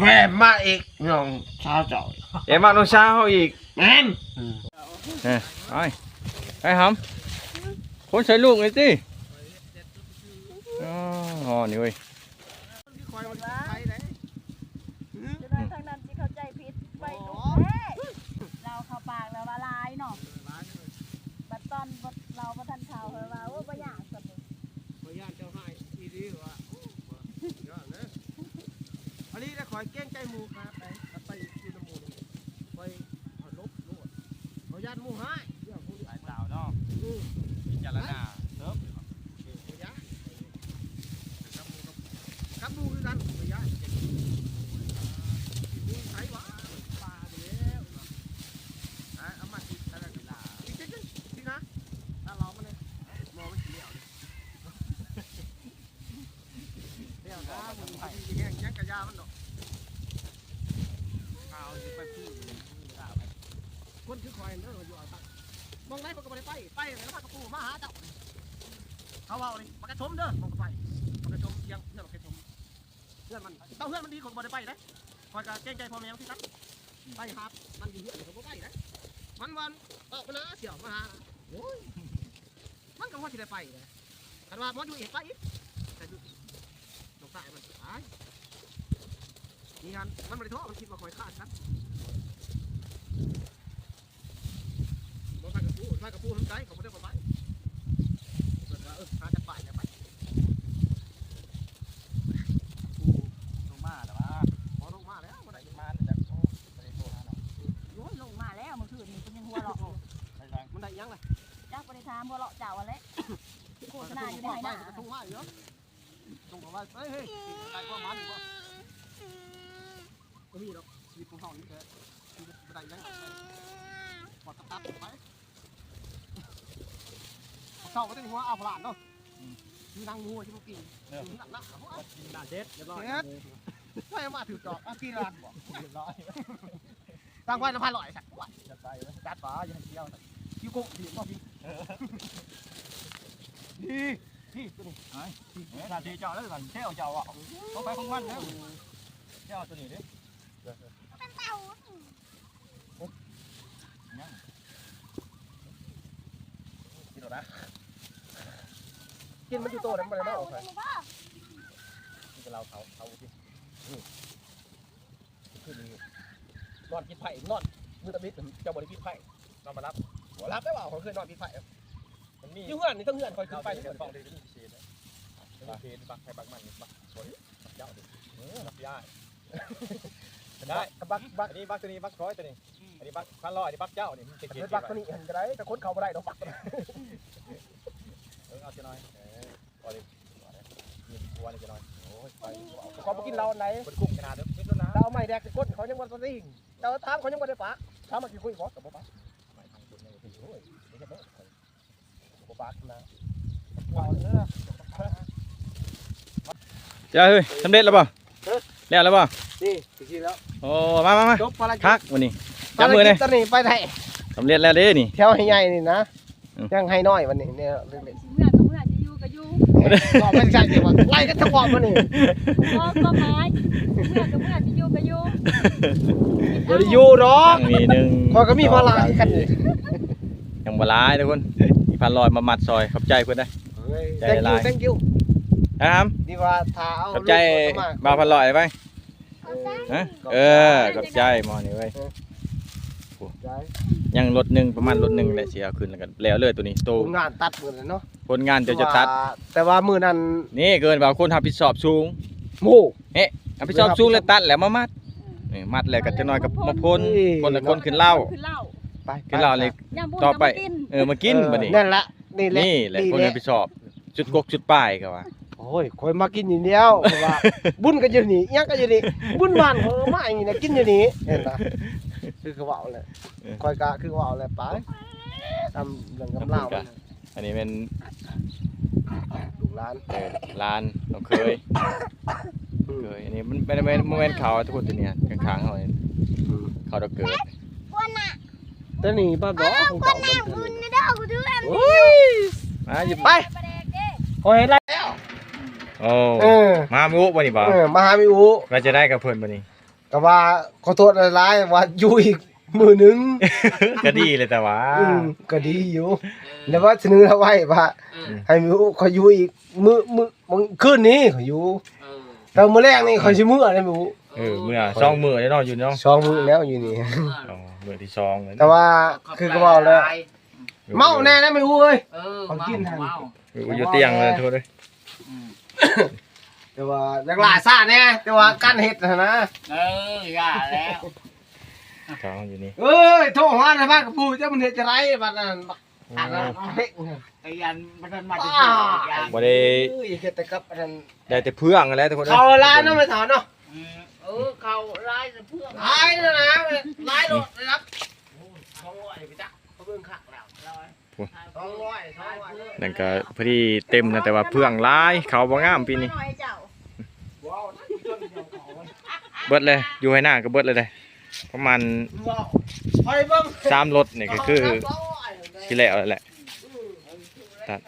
ແມ່ມາອີກ ນ້ອງສາວເຈົ້າ ເອມານ້ອງສາວເຮົາອີກ ແມ່ນ ເອີ ໄປ ໄປຫຳ ຄົນໃສ່ລູກນີ້ຕິ ອໍ ນີ້ເວີຍ ຈະໄດ້ທາງນັ້ນຊິເຂົ້າໃຈຜິດ ໄປດຸແທ້ ລາວເຂົ້າປາກແລ້ວວ່າຫຼາຍເນາະ ບັດຕອນລາວບໍ່ທັນເຂົ້າ ເພິ່ນວ່າ ໂອ້ ບໍ່ຍາກ ບໍ່ຢ້ານເຈົ້າຮ້າຍອີ່ຫຼີວ່າ ໂອ້ ບໍ່ຢ້ານເດີ ອັນນີ້ລະຂ້ອຍເກງໃຈໝູ່ ຂ້ອຍໄປ ໄປຢູ່ນຳໝູ່ນີ້ ຂ້ອຍເອົາຫຼົບໂລດ ຂ້ອຍຢ້ານໝູ່ຮ້າຍ ເລື່ອງພວກນີ້ ຫຼາຍສາວເນາະ ອື ພິຈາລະນາເຕີບ ບໍ່ຢ້ານ ກັບໝູ່ ກັບໝູ່ຄືກັນ ບໍ່ຢ້ານ ໝູ່ໃສວະ ປ່າໄປແລ້ວ ຫາເອົາມາຕິດ ອັນນັ້ນ ຕິດ ຕິດ ຕິດ ຕິດນະ ຖ້າເຮົາມັນ ບໍ່ມັນຊິແລ້ວ ແລ້ວນະ ມັນຊິແຮງຫຍັງກະຢ່າມັນດອກ ເອົາຊິໄປພູດ ຄົນຄືຂ້ອຍເດີ ຢູ່ເອົາຕັງ ໝ່ອງໃດເພິ່ນກໍບໍ່ໄດ້ໄປ ໄປແລ້ວພາກະປູມາຫາເຈົ້າ ເຂົາເວົ້ານີ້ ບັກກະສົມເດີ ມັນກໍໄປ ບັກກະສົມ ທຽງເຮືອນບັກກະສົມ ເຮືອນມັນ ເຕົ້າເຮືອນມັນດີ ຂ້ອຍກໍບໍ່ໄດ້ໄປເດ້ ຂ້ອຍກໍເກງໃຈພໍ່ແມ່ຄືກັນ ໄປຫາມັນຢູ່ເຮືອນ ຂ້ອຍບໍ່ໄປເດ້ ມັນວ່າອອກມານາ ສຽວມາຫາ ໂອ້ຍ ມັນກໍພໍຊິໄດ້ໄປເດ້ ຄັນວ່າໝໍຢູ່ອີກໄປອີກ ແຕ່ຢູ່ ນ້ອງຊາຍມັນຕາຍ ນີ້ຫັ້ນ ມັນບໍ່ໄດ້ທໍ້ ມັນຄິດວ່າຂ້ອຍຄ້ານກັນ ບໍ່ພາກັນປູ ພາກັນປູນຳໃຈ ເຂົາບໍ່ໄດ້ເຂົ້າໄປ ເພິ່ນວ່າ ເອີ ພາກັນໄປແລ້ວໄປ ປູລົງມາແລ້ວຫວາ ບໍ່ລົງມາແລ້ວ ບໍ່ໄດ້ມາແລ້ວ ໂອ້ ບໍ່ໄດ້ໂທຫາເນາະ ໂອ້ຍ ລົງມາແລ້ວ ມື້ຄືນນີ້ເພິ່ນຍັງຫົວເລາະ ມັນໄດ້ຫຍັງລະ ຈັກ ບໍ່ໄດ້ຖາມ ຫົວເລາະເຈົ້າຫັ້ນແຫຼະ ໂຄສະນາຢູ່ໃນໃນນາ ສົ່ງມາຢູ່ເນາະ ສົ່ງເຂົ້າມາ ເຮີ້ຍ ໄດ້ຄວາມມັນບໍ່ ບໍ່ມີດອກ ຊີວິດຂອງເຮົານີ້ແຫຼະ ບໍ່ໄດ້ຫຍັງ ປອດຕັບໄປ ເຊົ້າກໍຈະຫົວເອົາພະລານເນາະ ອືມ ຄືນາງງົວທີ່ບໍ່ກິນ ເອີ ນັ້ນນະ ກິນນະ ເດັດ ຮຽບຮ້ອຍ ເດັດ ໄປມາຖືກດອກ ເອົາກິນລານບໍ່ ຮຽບຮ້ອຍ ຕັ້ງໄວ້ລະພັນຮ້ອຍ ສັດ ຈັດໄປ ຈັດໄປ ຢ່າໃຫ້ກ່ຽວ ຄິວກຸກ ທີ່ບໍ່ກິນ ເອີ ນີ້ ນີ້ ຕົວນີ້ ໄອ້ ທີ່ ທີ່ເຈົ້າແລ້ວກັນ ແຊວເຈົ້າອະ ຂອງໃຜຂອງມັນເດີ ແຊວຕົວນີ້ເດ້ ເປັນເຕົາ ຍັງ ກິນໂລດນະ ກິນມັນຢູ່ໂຕນະ ມັນບໍ່ໄດ້ມາອອກໃຜ ກິນແຕ່ເຫຼົ້າເຂົາ ເຂົາບໍ່ກິນ ຄືນນີ້ນອນປິດໄຟ ນອນມື້ຕາມິດ ເຈົ້າບໍ່ໄດ້ປິດໄຟ ນອນບໍ່ຫຼັບ ບໍ່ຫຼັບໄດ້ວ່າ ຂ້ອຍເຄີຍນອນປິດໄຟ ມັນມີ ຢູ່ເຮືອນນີ້ ທັງເຮືອນຂ້ອຍຂຶ້ນໄປ ເຮືອນຂອງເດ ມີພິເສດເດ້ ມີເຂດບັກໃຜບັກມັນ ບັກຂ້ອຍ ບັກເຈົ້າເດ້ ເອີ ບັກຍາຍ ໄດ້ ບັກ ບັກ ອັນນີ້ບັກຕົວນີ້ ບັກຂ້ອຍຕົວນີ້ ອັນນີ້ບັກພັນຮ້ອຍ ອັນນີ້ບັກເຈົ້ານີ້ ມັນເປັນເຂດ ບັກຕົວນີ້ຫັ້ນກໍໄດ້ ແຕ່ຄົນເຂົ້າບໍ່ໄດ້ດອກ ບັກຕົວນັ້ນ ເອີ ເອົາຈັກໜ້ອຍ ເອີ ພໍໄດ້ ພໍໄດ້ ມີຄົວນີ້ຈັກໜ້ອຍ ໂອ້ຍ ຂ້ອຍບໍ່ກິນເຫຼົ້າອັນໃດ ເພິ່ນຄຸ້ມຂະໜາດເດີ ເຮັດໂລດນະ ເອົາໄມ້ແດກໃສ່ກົ້ນ ເຂົາຍັງບໍ່ໄດ້ຕິງ ເຈົ້າຖາມ ເຂົາຍັງບໍ່ໄດ້ປາກ ຖາມວ່າຂີ້ຄຸຍບໍ່ ກໍບໍ່ປາກ ໂອ້ຍ ເຮັດໂລດ ບໍ່ປາກນະ ເຈົ້າເອີຍ ສຳເລັດແລ້ວບໍ່? ຮະ? ແລ້ວແລ້ວບໍ່? ນີ້ ຊິກິນແລ້ວ ໂອ້ ມາ ມາ ມາ ຈົບພາລະກິດ ຄັກມື້ນີ້ ຈັບມືແດ່ ຕອນນີ້ໄປໄດ້ ສຳເລັດແລ້ວເດ້ນີ້ ແຖວໃຫ້ໃຫຍ່ນີ້ນະ ອືມ ຍັງໃຫ້ນ້ອຍບັດນີ້ ແນວເລັກໆ ຊິເມືອກໍເມືອ ຊິຢູ່ກໍຢູ່ ບໍ່ໄດ້ ບໍ່ແມ່ນໃຊ່ຕິວ່າ ໄລ່ກັນທັງຄອບບັດນີ້ ບໍ່ ຄວາມໝາຍ ຊິເມືອກໍເມືອ ຊິຢູ່ກໍຢູ່ ບໍ່ໄດ້ຢູ່ດອກ ຍັງມີໜຶ່ງ ຂ້ອຍກໍມີພາລະຄືກັນ ຍັງບໍ່ຫຼາຍທຸກຄົນ ມີພັນຮ້ອຍມາມັດຊ່ອຍ ຂອບໃຈເພິ່ນເດີ ເອີຍ ແຕ່ງກິວ ແຕ່ງກິວ ນະ ດີວ່າຖ້າເອົາ ຂອບໃຈບ່າວພັນຮ້ອຍໄປ ຮະ ເອີ ຂອບໃຈໝໍນີ້ເວີຍ ເອີ ໂອ້ ໃຈ ຍັງລົດໜຶ່ງ ປະມານລົດໜຶ່ງແຫຼະ ຊິເອົາຂຶ້ນແລ້ວກໍແລ້ວເລີຍໂຕນີ້ ໂຕ ຜົນງານຕັດໝົດແລ້ວເນາະ ຜົນງານເຈົ້າຈະຕັດ ແຕ່ວ່າມື້ນັ້ນ ນີ້ເອີ້ນວ່າຄົນຮັບຜິດຊອບສູງ ໂອ້ ເຮະ ຮັບຜິດຊອບສູງ ແລ້ວຕັດແລ້ວມາມັດ ນີ້ມັດແລ້ວກໍຈັກໜ້ອຍກໍມາພົນ ພົນແລ້ວຂົນຂຶ້ນເລົ້າ ຂຶ້ນເລົ້າ ໄປ ຂຶ້ນເລົ້ານີ້ ຢ່າງບຸນ ຕໍ່ໄປ ກໍມາກິນ ເອີ ມາກິນ ເອີ ບັດນີ້ ນັ້ນລະ ນີ້ແຫຼະ ນີ້ແຫຼະ ນີ້ແຫຼະ ຄົນຮັບຜິດຊອບ ຈຸດກົກຈຸດປາຍກໍວ່າ ໂອ້ຍ ຂ້ອຍມາກິນຢູ່ແລ້ວ ເພາະວ່າບຸນກໍຢູ່ນີ້ ອີ່ຫຍັງກໍຢູ່ນີ້ ບຸນບ້ານຂ້ອຍມາອີ່ນີ້ນະ ກິນຢູ່ນີ້ ເຫັນບໍ່ ຄື ຄືເວົ້າແຫຼະ ເອີ ຂ້ອຍກໍຄືເວົ້າແຫຼະ ໄປ ຕາມເລື່ອງຕຳລາວມັນ ອັນນີ້ແມ່ນ ລູກຫຼານ ເອີ ຫຼານ ນ້ອງເຂີຍ ອືມ ເຂີຍ ອັນນີ້ມັນ ມັນ ມັນບໍ່ແມ່ນເຂົາທຸກຄົນ ຕົວນີ້ຂ້າງໆເຮົານີ້ ອືມ ເຂົາດອກເກີດ ຕົວນີ້ບໍ່ບໍ່ຂອງເຈົ້າ ໂອ້ຍ ມາຢູ່ ໄປ ຂ້ອຍເຫັນແລ້ວ ໂອ້ ເອີ ມາຫາມີອຸບໍ່ນີ້ບໍ່ ເອີ ມາຫາມີອຸ ວ່າຈະໄດ້ກັບເພິ່ນບໍ່ນີ້ ກໍວ່າຂໍໂທດຫຼາຍໆ ວ່າຢູ່ອີກມື້ໜຶ່ງ ກໍດີແຫຼະ ແຕ່ວ່າ ອືມ ກໍດີຢູ່ ເອີ ແລ້ວວ່າສະເໜີລາວໄວ້ວ່າ ເອີ ໃຫ້ມື້ ຂ້ອຍຢູ່ອີກມື້ ມື້ ມື້ຄືນນີ້ຂ້ອຍຢູ່ ເອີ ແຕ່ມື້ແລງນີ້ຂ້ອຍຊິເມືອເດ້ມື້ ເອີ ເອີ ເມືອສອງມື້ແລ້ວເນາະ ຢູ່ເນາະ ສອງມື້ແລ້ວຢູ່ນີ້ ອໍ ມື້ທີສອງແລ້ວ ແຕ່ວ່າຄືກໍເວົ້າແລ້ວ ເມົາແນ່ນະແມ່ອູເອີຍ ເອີ ເມົາ ເອີ ຢູ່ຕຽງເລີຍ ໂທດເດີ ອືມ ແຕ່ວ່າຢາກຫຼ້າຊ້າແນ່ ແຕ່ວ່າການເຮັດຫັ້ນນະ ເອີ ຢ່າແລ້ວ ເຂົາຢູ່ນີ້ ເອີຍ ໂທຫານະ ພາກະປູເຈົ້າມັນເຮັດຈັ່ງໃດບັດນັ້ນ ບັກ ໂອ້ ອັນນັ້ນເຮັດ ໄອ້ຢັນມັນມາ ອ່າ ບໍ່ໄດ້ ເອີຍ ເຮັດແຕ່ກັບອັນນັ້ນ ໄດ້ແຕ່ເຟືອງຫັ້ນແຫຼະທຸກຄົນ ເຂົ້າຫຼາຍເນາະ ແມ່ເຖົ້າເນາະ ອືມ ເອີ ເຂົ້າຫຼາຍແຕ່ເຟືອງ ຫຼາຍນະ ຫຼາຍໂລດນະ ສອງຮ້ອຍໄປຈັກ ເຂົາເບິ່ງຄັກແລ້ວ ສອງຮ້ອຍ ສອງຮ້ອຍ ນັ້ນກໍພໍດີເຕັມນະ ແຕ່ວ່າເຟືອງຫຼາຍ ເຂົ້າບໍ່ງາມປີນີ້ ເບິດເລີຍ ຢູ່ໄຮ່ນາກໍເບິດເລີຍເດ້ ປະມານ ຂ້ອຍເບິ່ງ ສາມລົດນີ້ກໍຄືຊິແລ້ວແຫຼະ ຕັດ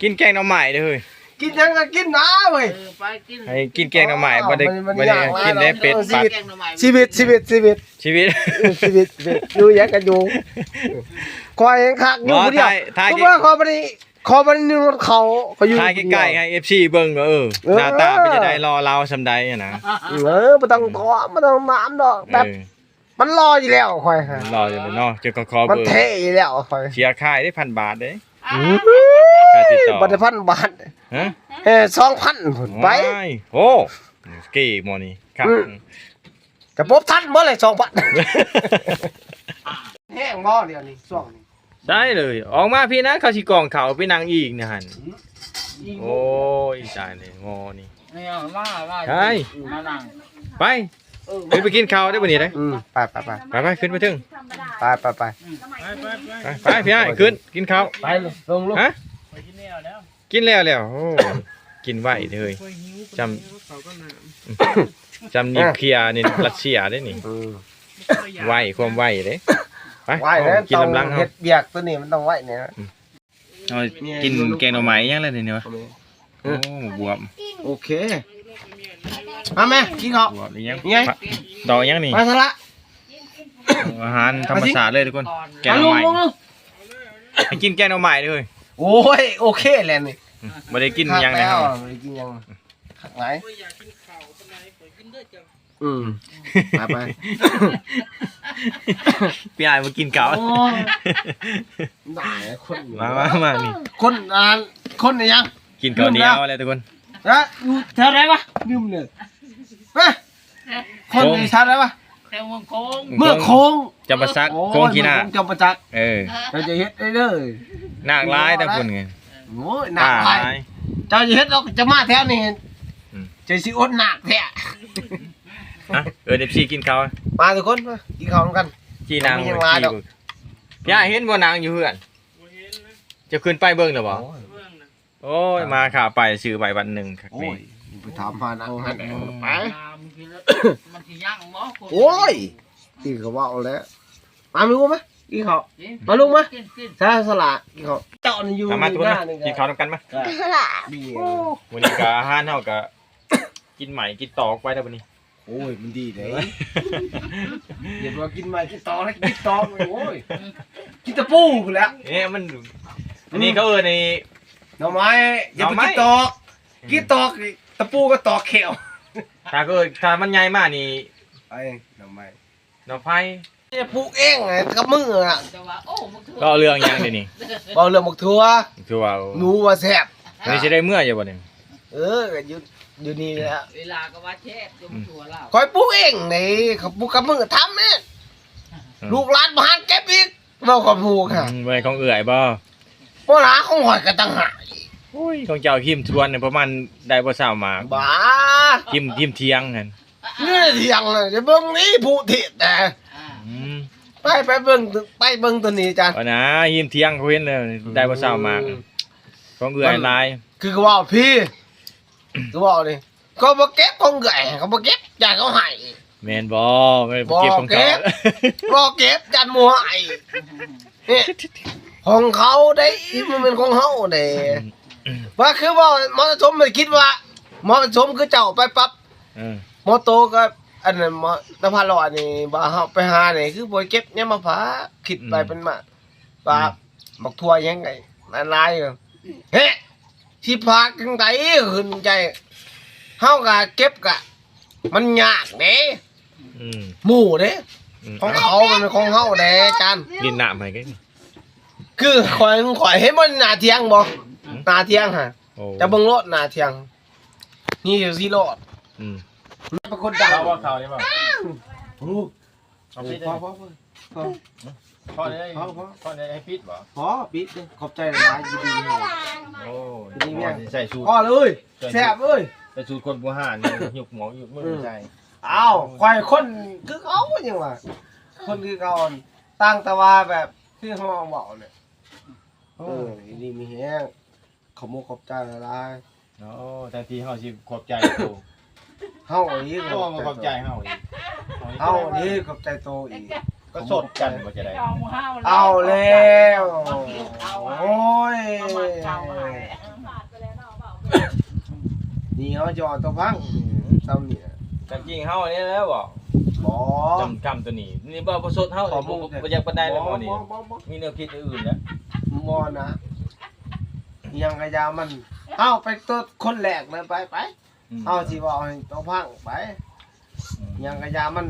ກິນແກງໜໍ່ໄມ້ເດີເຮີ້ຍ ກິນຫຍັງກໍກິນນະເວີຍ ເອີ ໄປກິນ ໃຫ້ກິນແກງໜໍ່ໄມ້ ອໍ ບໍ່ໄດ້ ມັນ ມັນ ບໍ່ໄດ້ກິນເດ້ ເປັດ ເອີ ປັດ ຊີວິດ ຊີວິດ ຊີວິດ ຊີວິດ ເອີ ຊີວິດ ຊີວິດ ຢູ່ຫຍັງກໍຢູ່ ຂ້ອຍຍັງຄັກຢູ່ຜູ້ດຽວ ຖ້າ ຖ້າ ຄືວ່າຂ້ອຍບໍ່ໄດ້ ຂໍບັນນີ້ເຂົາ ເຂົາຢູ່ ຖ່າຍໃກ້ໆ ໃຫ້ເອັຟຊີເບິ່ງວ່າ ເອີ ເອີ ໜ້າຕາເປັນຈັ່ງໃດ ຫຼໍ່ຫຼາວສ່ຳໃດຫັ້ນນະ ເອີ ບໍ່ຕ້ອງຂໍ ບໍ່ຕ້ອງນາມດອກ ແບບ ເອີ ມັນຫຼໍ່ຢູ່ແລ້ວຂ້ອຍ ມັນຫຼໍ່ຢູ່ແລ້ວເນາະ ເຈົ້າກໍຂໍເບີ ມັນເທ່ຢູ່ແລ້ວຂ້ອຍ ເສຍຄ່າເດ້ ພັນບາດເດ້ ອືມ ຄ່າຕິດຕໍ່ ບໍ່ໄດ້ພັນບາດ ຮະ ເອີ ສອງພັນພຸ້ນໄປ ໂອ້ ເກໝໍນີ້ຄັກ ອືມ ຈະປົບທັນບໍ່ລະ ສອງພັນ ແຮງບໍ່ດຽວນີ້ ຊ່ວງນີ້ ໄດ້ເລີຍ ອອກມາພີ້ນະ ເຂົາຊິກອງເຂົ້າໄປນັ່ງອີກນະຫັ້ນ ໂອ້ຍ ຕາຍເລີຍ ງໍນີ້ ມາ ມາ ໃຊ່ ມານັ່ງ ໄປ ເອີ ໄປກິນເຂົ້າໄດ້ບັດນີ້ເດ້ ອືມ ໄປ ໄປ ໄປ ໄປ ໄປ ຂຶ້ນໄປເທິງ ໄປ ໄປ ໄປ ໄປ ໄປ ໄປ ພີ່ອ້າຍ ຂຶ້ນກິນເຂົ້າ ໄປ ລົງ ລົງ ຮະ ກິນແລ້ວແລ້ວ ໂອ້ ກິນໄວເດີເຮີ້ຍ ຈຳ ຈຳນີ້ເພຍນີ້ຣັດເຊຍເດ້ນີ້ ເອີ ໄວ ຄວາມໄວເດ້ ໄປ ໄວເດ້ ກິນນຳຫຼັງເຮົາ ເຮັດວຽກຕົວນີ້ມັນຕ້ອງໄວນີ້ນະ ເຮົາກິນແກງໜໍ່ໄມ້ຫຍັງແລ້ວນີ້ວະ ໂອ້ ບວບ ໂອເຄ ມາແມ່ ກິນເຂົ້າ ບວບອີຫຍັງ ດອກອີຫຍັງນີ້ ມາຊະລະ ອາຫານທຳມະຊາດເລີຍທຸກຄົນ ແກງໜໍ່ໄມ້ ໃຫ້ກິນແກງໜໍ່ໄມ້ເດີເຮີ້ຍ ໂອ້ຍ ໂອເຄແຫຼະນີ້ ອືມ ບໍ່ໄດ້ກິນຫຍັງເລີຍ ບໍ່ໄດ້ກິນຫຍັງ ຄັກຫຼາຍ ອືມ ໄປໆ ພີ່ອ້າຍມາກິນເຂົ້າ ໂອ້ຍ ໄດ້ຄົນ ມາ ມາ ມານີ້ ຄົນ ອ່າ ຄົນອີຫຍັງ ກິນເຂົ້າໜຽວແລ້ວທຸກຄົນ ຮະ ຢູ່ແຖວໃດວະ ລືມເລີຍ ຮະ ຄົນຢູ່ແຖວໃດວະ ແຖວເມືອງໂຂງ ເມືອງໂຂງ ຈຳປາສັກ ໂອ້ຍ ໂຂງຂີ້ນາກ ເມືອງໂຂງ ຈຳປາສັກ ເອີ ເຈົ້າຈະເຮັດໄດ້ເດີ ນາກຫຼາຍທາງພຸ້ນ ໂອ້ຍ ນາກຫຼາຍ ເຈົ້າຈະເຮັດດອກ ຈະມາແຖວນີ້ ອືມ ເຈົ້າຊິອົດນາກແທ້ ຮະ ເອີ້ນເອັຟຊີກິນເຂົ້າ ມາທຸກຄົນ ມາກິນເຂົ້ານຳກັນ ຈີ່ນາງ ບໍ່ມີຫຍັງຫຼາຍດອກ ພີ່ອ້າຍເຫັນບໍ່ນາງຢູ່ເຮືອນ ເຈົ້າຂຶ້ນໄປເບິ່ງແລ້ວບໍ່ ໂອ້ຍ ມາຂ້າໄປຊື້ໄວ້ວັນໜຶ່ງຄັກນີ້ ໂອ້ຍ ໄປຖາມຫານາງຫັ້ນ ໄປ ມັນຊິຍັງບໍ່ຄົນ ໂອ້ຍ ທີ່ເຂົາເວົ້າແຫຼະ ມາແມ່ອູມາ ກິນເຂົ້າ ມາລຸງມາ ຊາສະຫຼາ ກິນເຂົ້າ ເຈົ້ານີ້ຢູ່ ມາມາທຸກຄົນ ໜ້ານີ້ ກິນເຂົ້ານຳກັນມາ ເອີ ມື້ນີ້ກໍອາຫານເຮົາກໍກິນໄມ້ກິນຕອກໄປແລ້ວບັດນີ້ ໂອ້ຍ ມັນດີເດ້ ຢ່າວ່າກິນໄມ້ກິນຕອກນະ ກິນຕອກ ໂອ້ຍ ກິນຕະປູພຸ້ນແຫຼະ ເອີ ມັນ ອັນນີ້ເຂົາເອີ້ນໄອ້ ໜໍ່ໄມ້ ຢ່າໄປກິນຕອກ ກິນຕອກ ຕະປູກໍຕອກແຂ້ວ ຖ້າເກີດ ຖ້າມັນໃຫຍ່ມານີ້ ໄອ້ ໜໍ່ໄມ້ ໜໍ່ໄຜ່ ປູກເອງກັບມືອະ ແຕ່ວ່າ ໂອ້ ບັກຖົ່ວ ເວົ້າເລື່ອງຫຍັງດຽວນີ້ ເວົ້າເລື່ອງບັກຖົ່ວ ຖົ່ວ ໜູວ່າແຊບ ອັນນີ້ຊິໄດ້ເມືອຢູ່ບໍ່ນີ້ ເອີ ກໍຢູ່ ຢູ່ນີ້ແຫຼະ ເວລາກໍວ່າແຊບ ຈົນ ອືມ ຖົ່ວລາວ ຂ້ອຍປູກເອງເດ້ ຂ້ອຍປູກກັບມື ທຳເອງ ອືມ ລູກຫຼານບໍ່ຫັນເກັບອີກ ເວົ້າຂ້ອຍປູກ ອືມ ຫາ ບໍ່ແມ່ນຂອງເອື້ອຍບໍ່ ບໍ່ລະ ຂອງຂ້ອຍກໍຕ່າງຫາກ ໂອ້ຍ ຂອງເຈົ້າຮີມສວນນີ້ປະມານໄດ້ບໍ່ຊາວໝາກ ບ້າ ຮີມ ຮີມຖຽງຫັ້ນ ເລື່ອງຖຽງນະ ຈະເບິ່ງນີ້ຜູ້ທິດນະ ອືມ ໄປ ໄປເບິ່ງ ໄປເບິ່ງຕົວນີ້ຈານ ເອົານະ ຮີມຖຽງເຂົາເຫັນແລ້ວ ໄດ້ບໍ່ຊາວໝາກ ອືມ ຂອງເອື້ອຍຫຼາຍ ຄືເວົ້າພີ້ ຄືເວົ້ານີ້ ກໍບໍ່ເກັບຂອງເອື້ອຍ ກໍບໍ່ເກັບ ຢ້ານເຂົາໃຫ້ ແມ່ນບໍ່? ແມ່ນບໍ່ເກັບຂອງເຂົາ ບໍ່ເກັບ ບໍ່ເກັບ ຢ້ານໝູ່ໃຫ້ ນີ້ ຂອງເຂົາເດ້ ມັນແມ່ນຂອງເຮົາເດ້ ອືມ ວ່າຄືເວົ້າໝໍສະສົມ ຄິດວ່າໝໍສະສົມຄືເຈົ້າໄປປັບ ເອີ ໝໍໂຕກໍອັນນັ້ນ ໝໍຕາພາຫຼໍນີ້ ວ່າເຮົາໄປຫານີ້ ຄືບໍ່ເກັບຫຍັງມາຝາກ ຄິດໄປ ອືມ ເປັນມາ ວ່າ ອືມ ບັກຖົ່ວຫຍັງໄອ້ຫຼາຍໆ ເຮະ ຊິຝາກຈັ່ງໃດ ຂຶ້ນໃຈ ເຮົາກະເກັບກະ ມັນຍາກເດ້ ອືມ ໝູ່ເດ້ ອືມ ຂອງເຂົາມັນເປັນຂອງເຮົາເດ້ ຈານ ຫຼິ້ນນ້ຳໃຫ້ ຄືຂ້ອຍ ຂ້ອຍເຫັນບໍ່ ໜ້າຖຽງບໍ່ ອືມ ໜ້າຖຽງຫັ້ນ ໂອ້ ຈະເບິ່ງໂລດໜ້າຖຽງ ນີ້ຊິໂລດ ອືມ ເປັນຄົນດັງ ເອົາບໍ່ເຂົ້ານີ້ບໍ່ ໂອ້ ເອົາປິດ ພໍ ພໍ ພໍ ພໍ ພໍເລີຍ ພໍ ພໍ ພໍເລີຍ ໃຫ້ປິດບໍ່ ພໍ ປິດເດີ ຂອບໃຈຫຼາຍໆ ຢູ່ດີມີແຮງ ໂອ້ຍ ຢູ່ດີມີແຮງ ໃສ່ສູດ ພໍເລີຍ ໃສ່ສູດ ແຊບເອີຍ ໃສ່ສູດຄົນບູຮານ ຍຸກໝອກຍຸກມື ເອີ ໃສ່ ອ້າວ ຂ້ອຍຄົນຄືເຂົາ ຍັງວ່າ ຄົນຄືເຂົາ ຕ່າງແຕ່ວ່າແບບ ຄືເຮົາເວົ້ານີ້ ເອີ ເອີ ຢູ່ດີມີແຮງ ຂອບມຸກຂອບໃຈຫຼາຍໆ ໂອ້ ແທນທີ່ເຮົາຊິຂອບໃຈໂຕ ເຮົາອີກ ເຈົ້າບໍ່ຂອບໃຈເຮົາອີກ ເຮົານີ້ຂອບໃຈໂຕອີກ ກໍສົດກັນບໍ່ຈະໄດ້ ເອົາແລ້ວ ໂອ້ຍ ນີ້ເຮົາຈະເອົາຕົວພັງ ຊ່ຳນີ້ ແຕ່ຈິງເຮົານີ້ແຫຼະບໍ່ ບໍ່ ຈຳກຳຕົວນີ້ ນີ້ບໍ່ ບໍ່ສົດເຮົາ ບໍ່ ບໍ່ຢາກປານໃດແລ້ວ ບໍ່ ບໍ່ ນີ້ ບໍ່ ບໍ່ ມີແນວຄິດອື່ນແລ້ວ ບໍ່ນະ ອີ່ຫຍັງກະຢ່າມັນ ເຮົາໄປຕົວຄົນແລກເລີຍ ໄປ ໄປ ອືມ ເຮົາຊິເວົ້າໃຫ້ຕົວພັງໄປ ອືມ ອີ່ຫຍັງກະຢ່າມັນ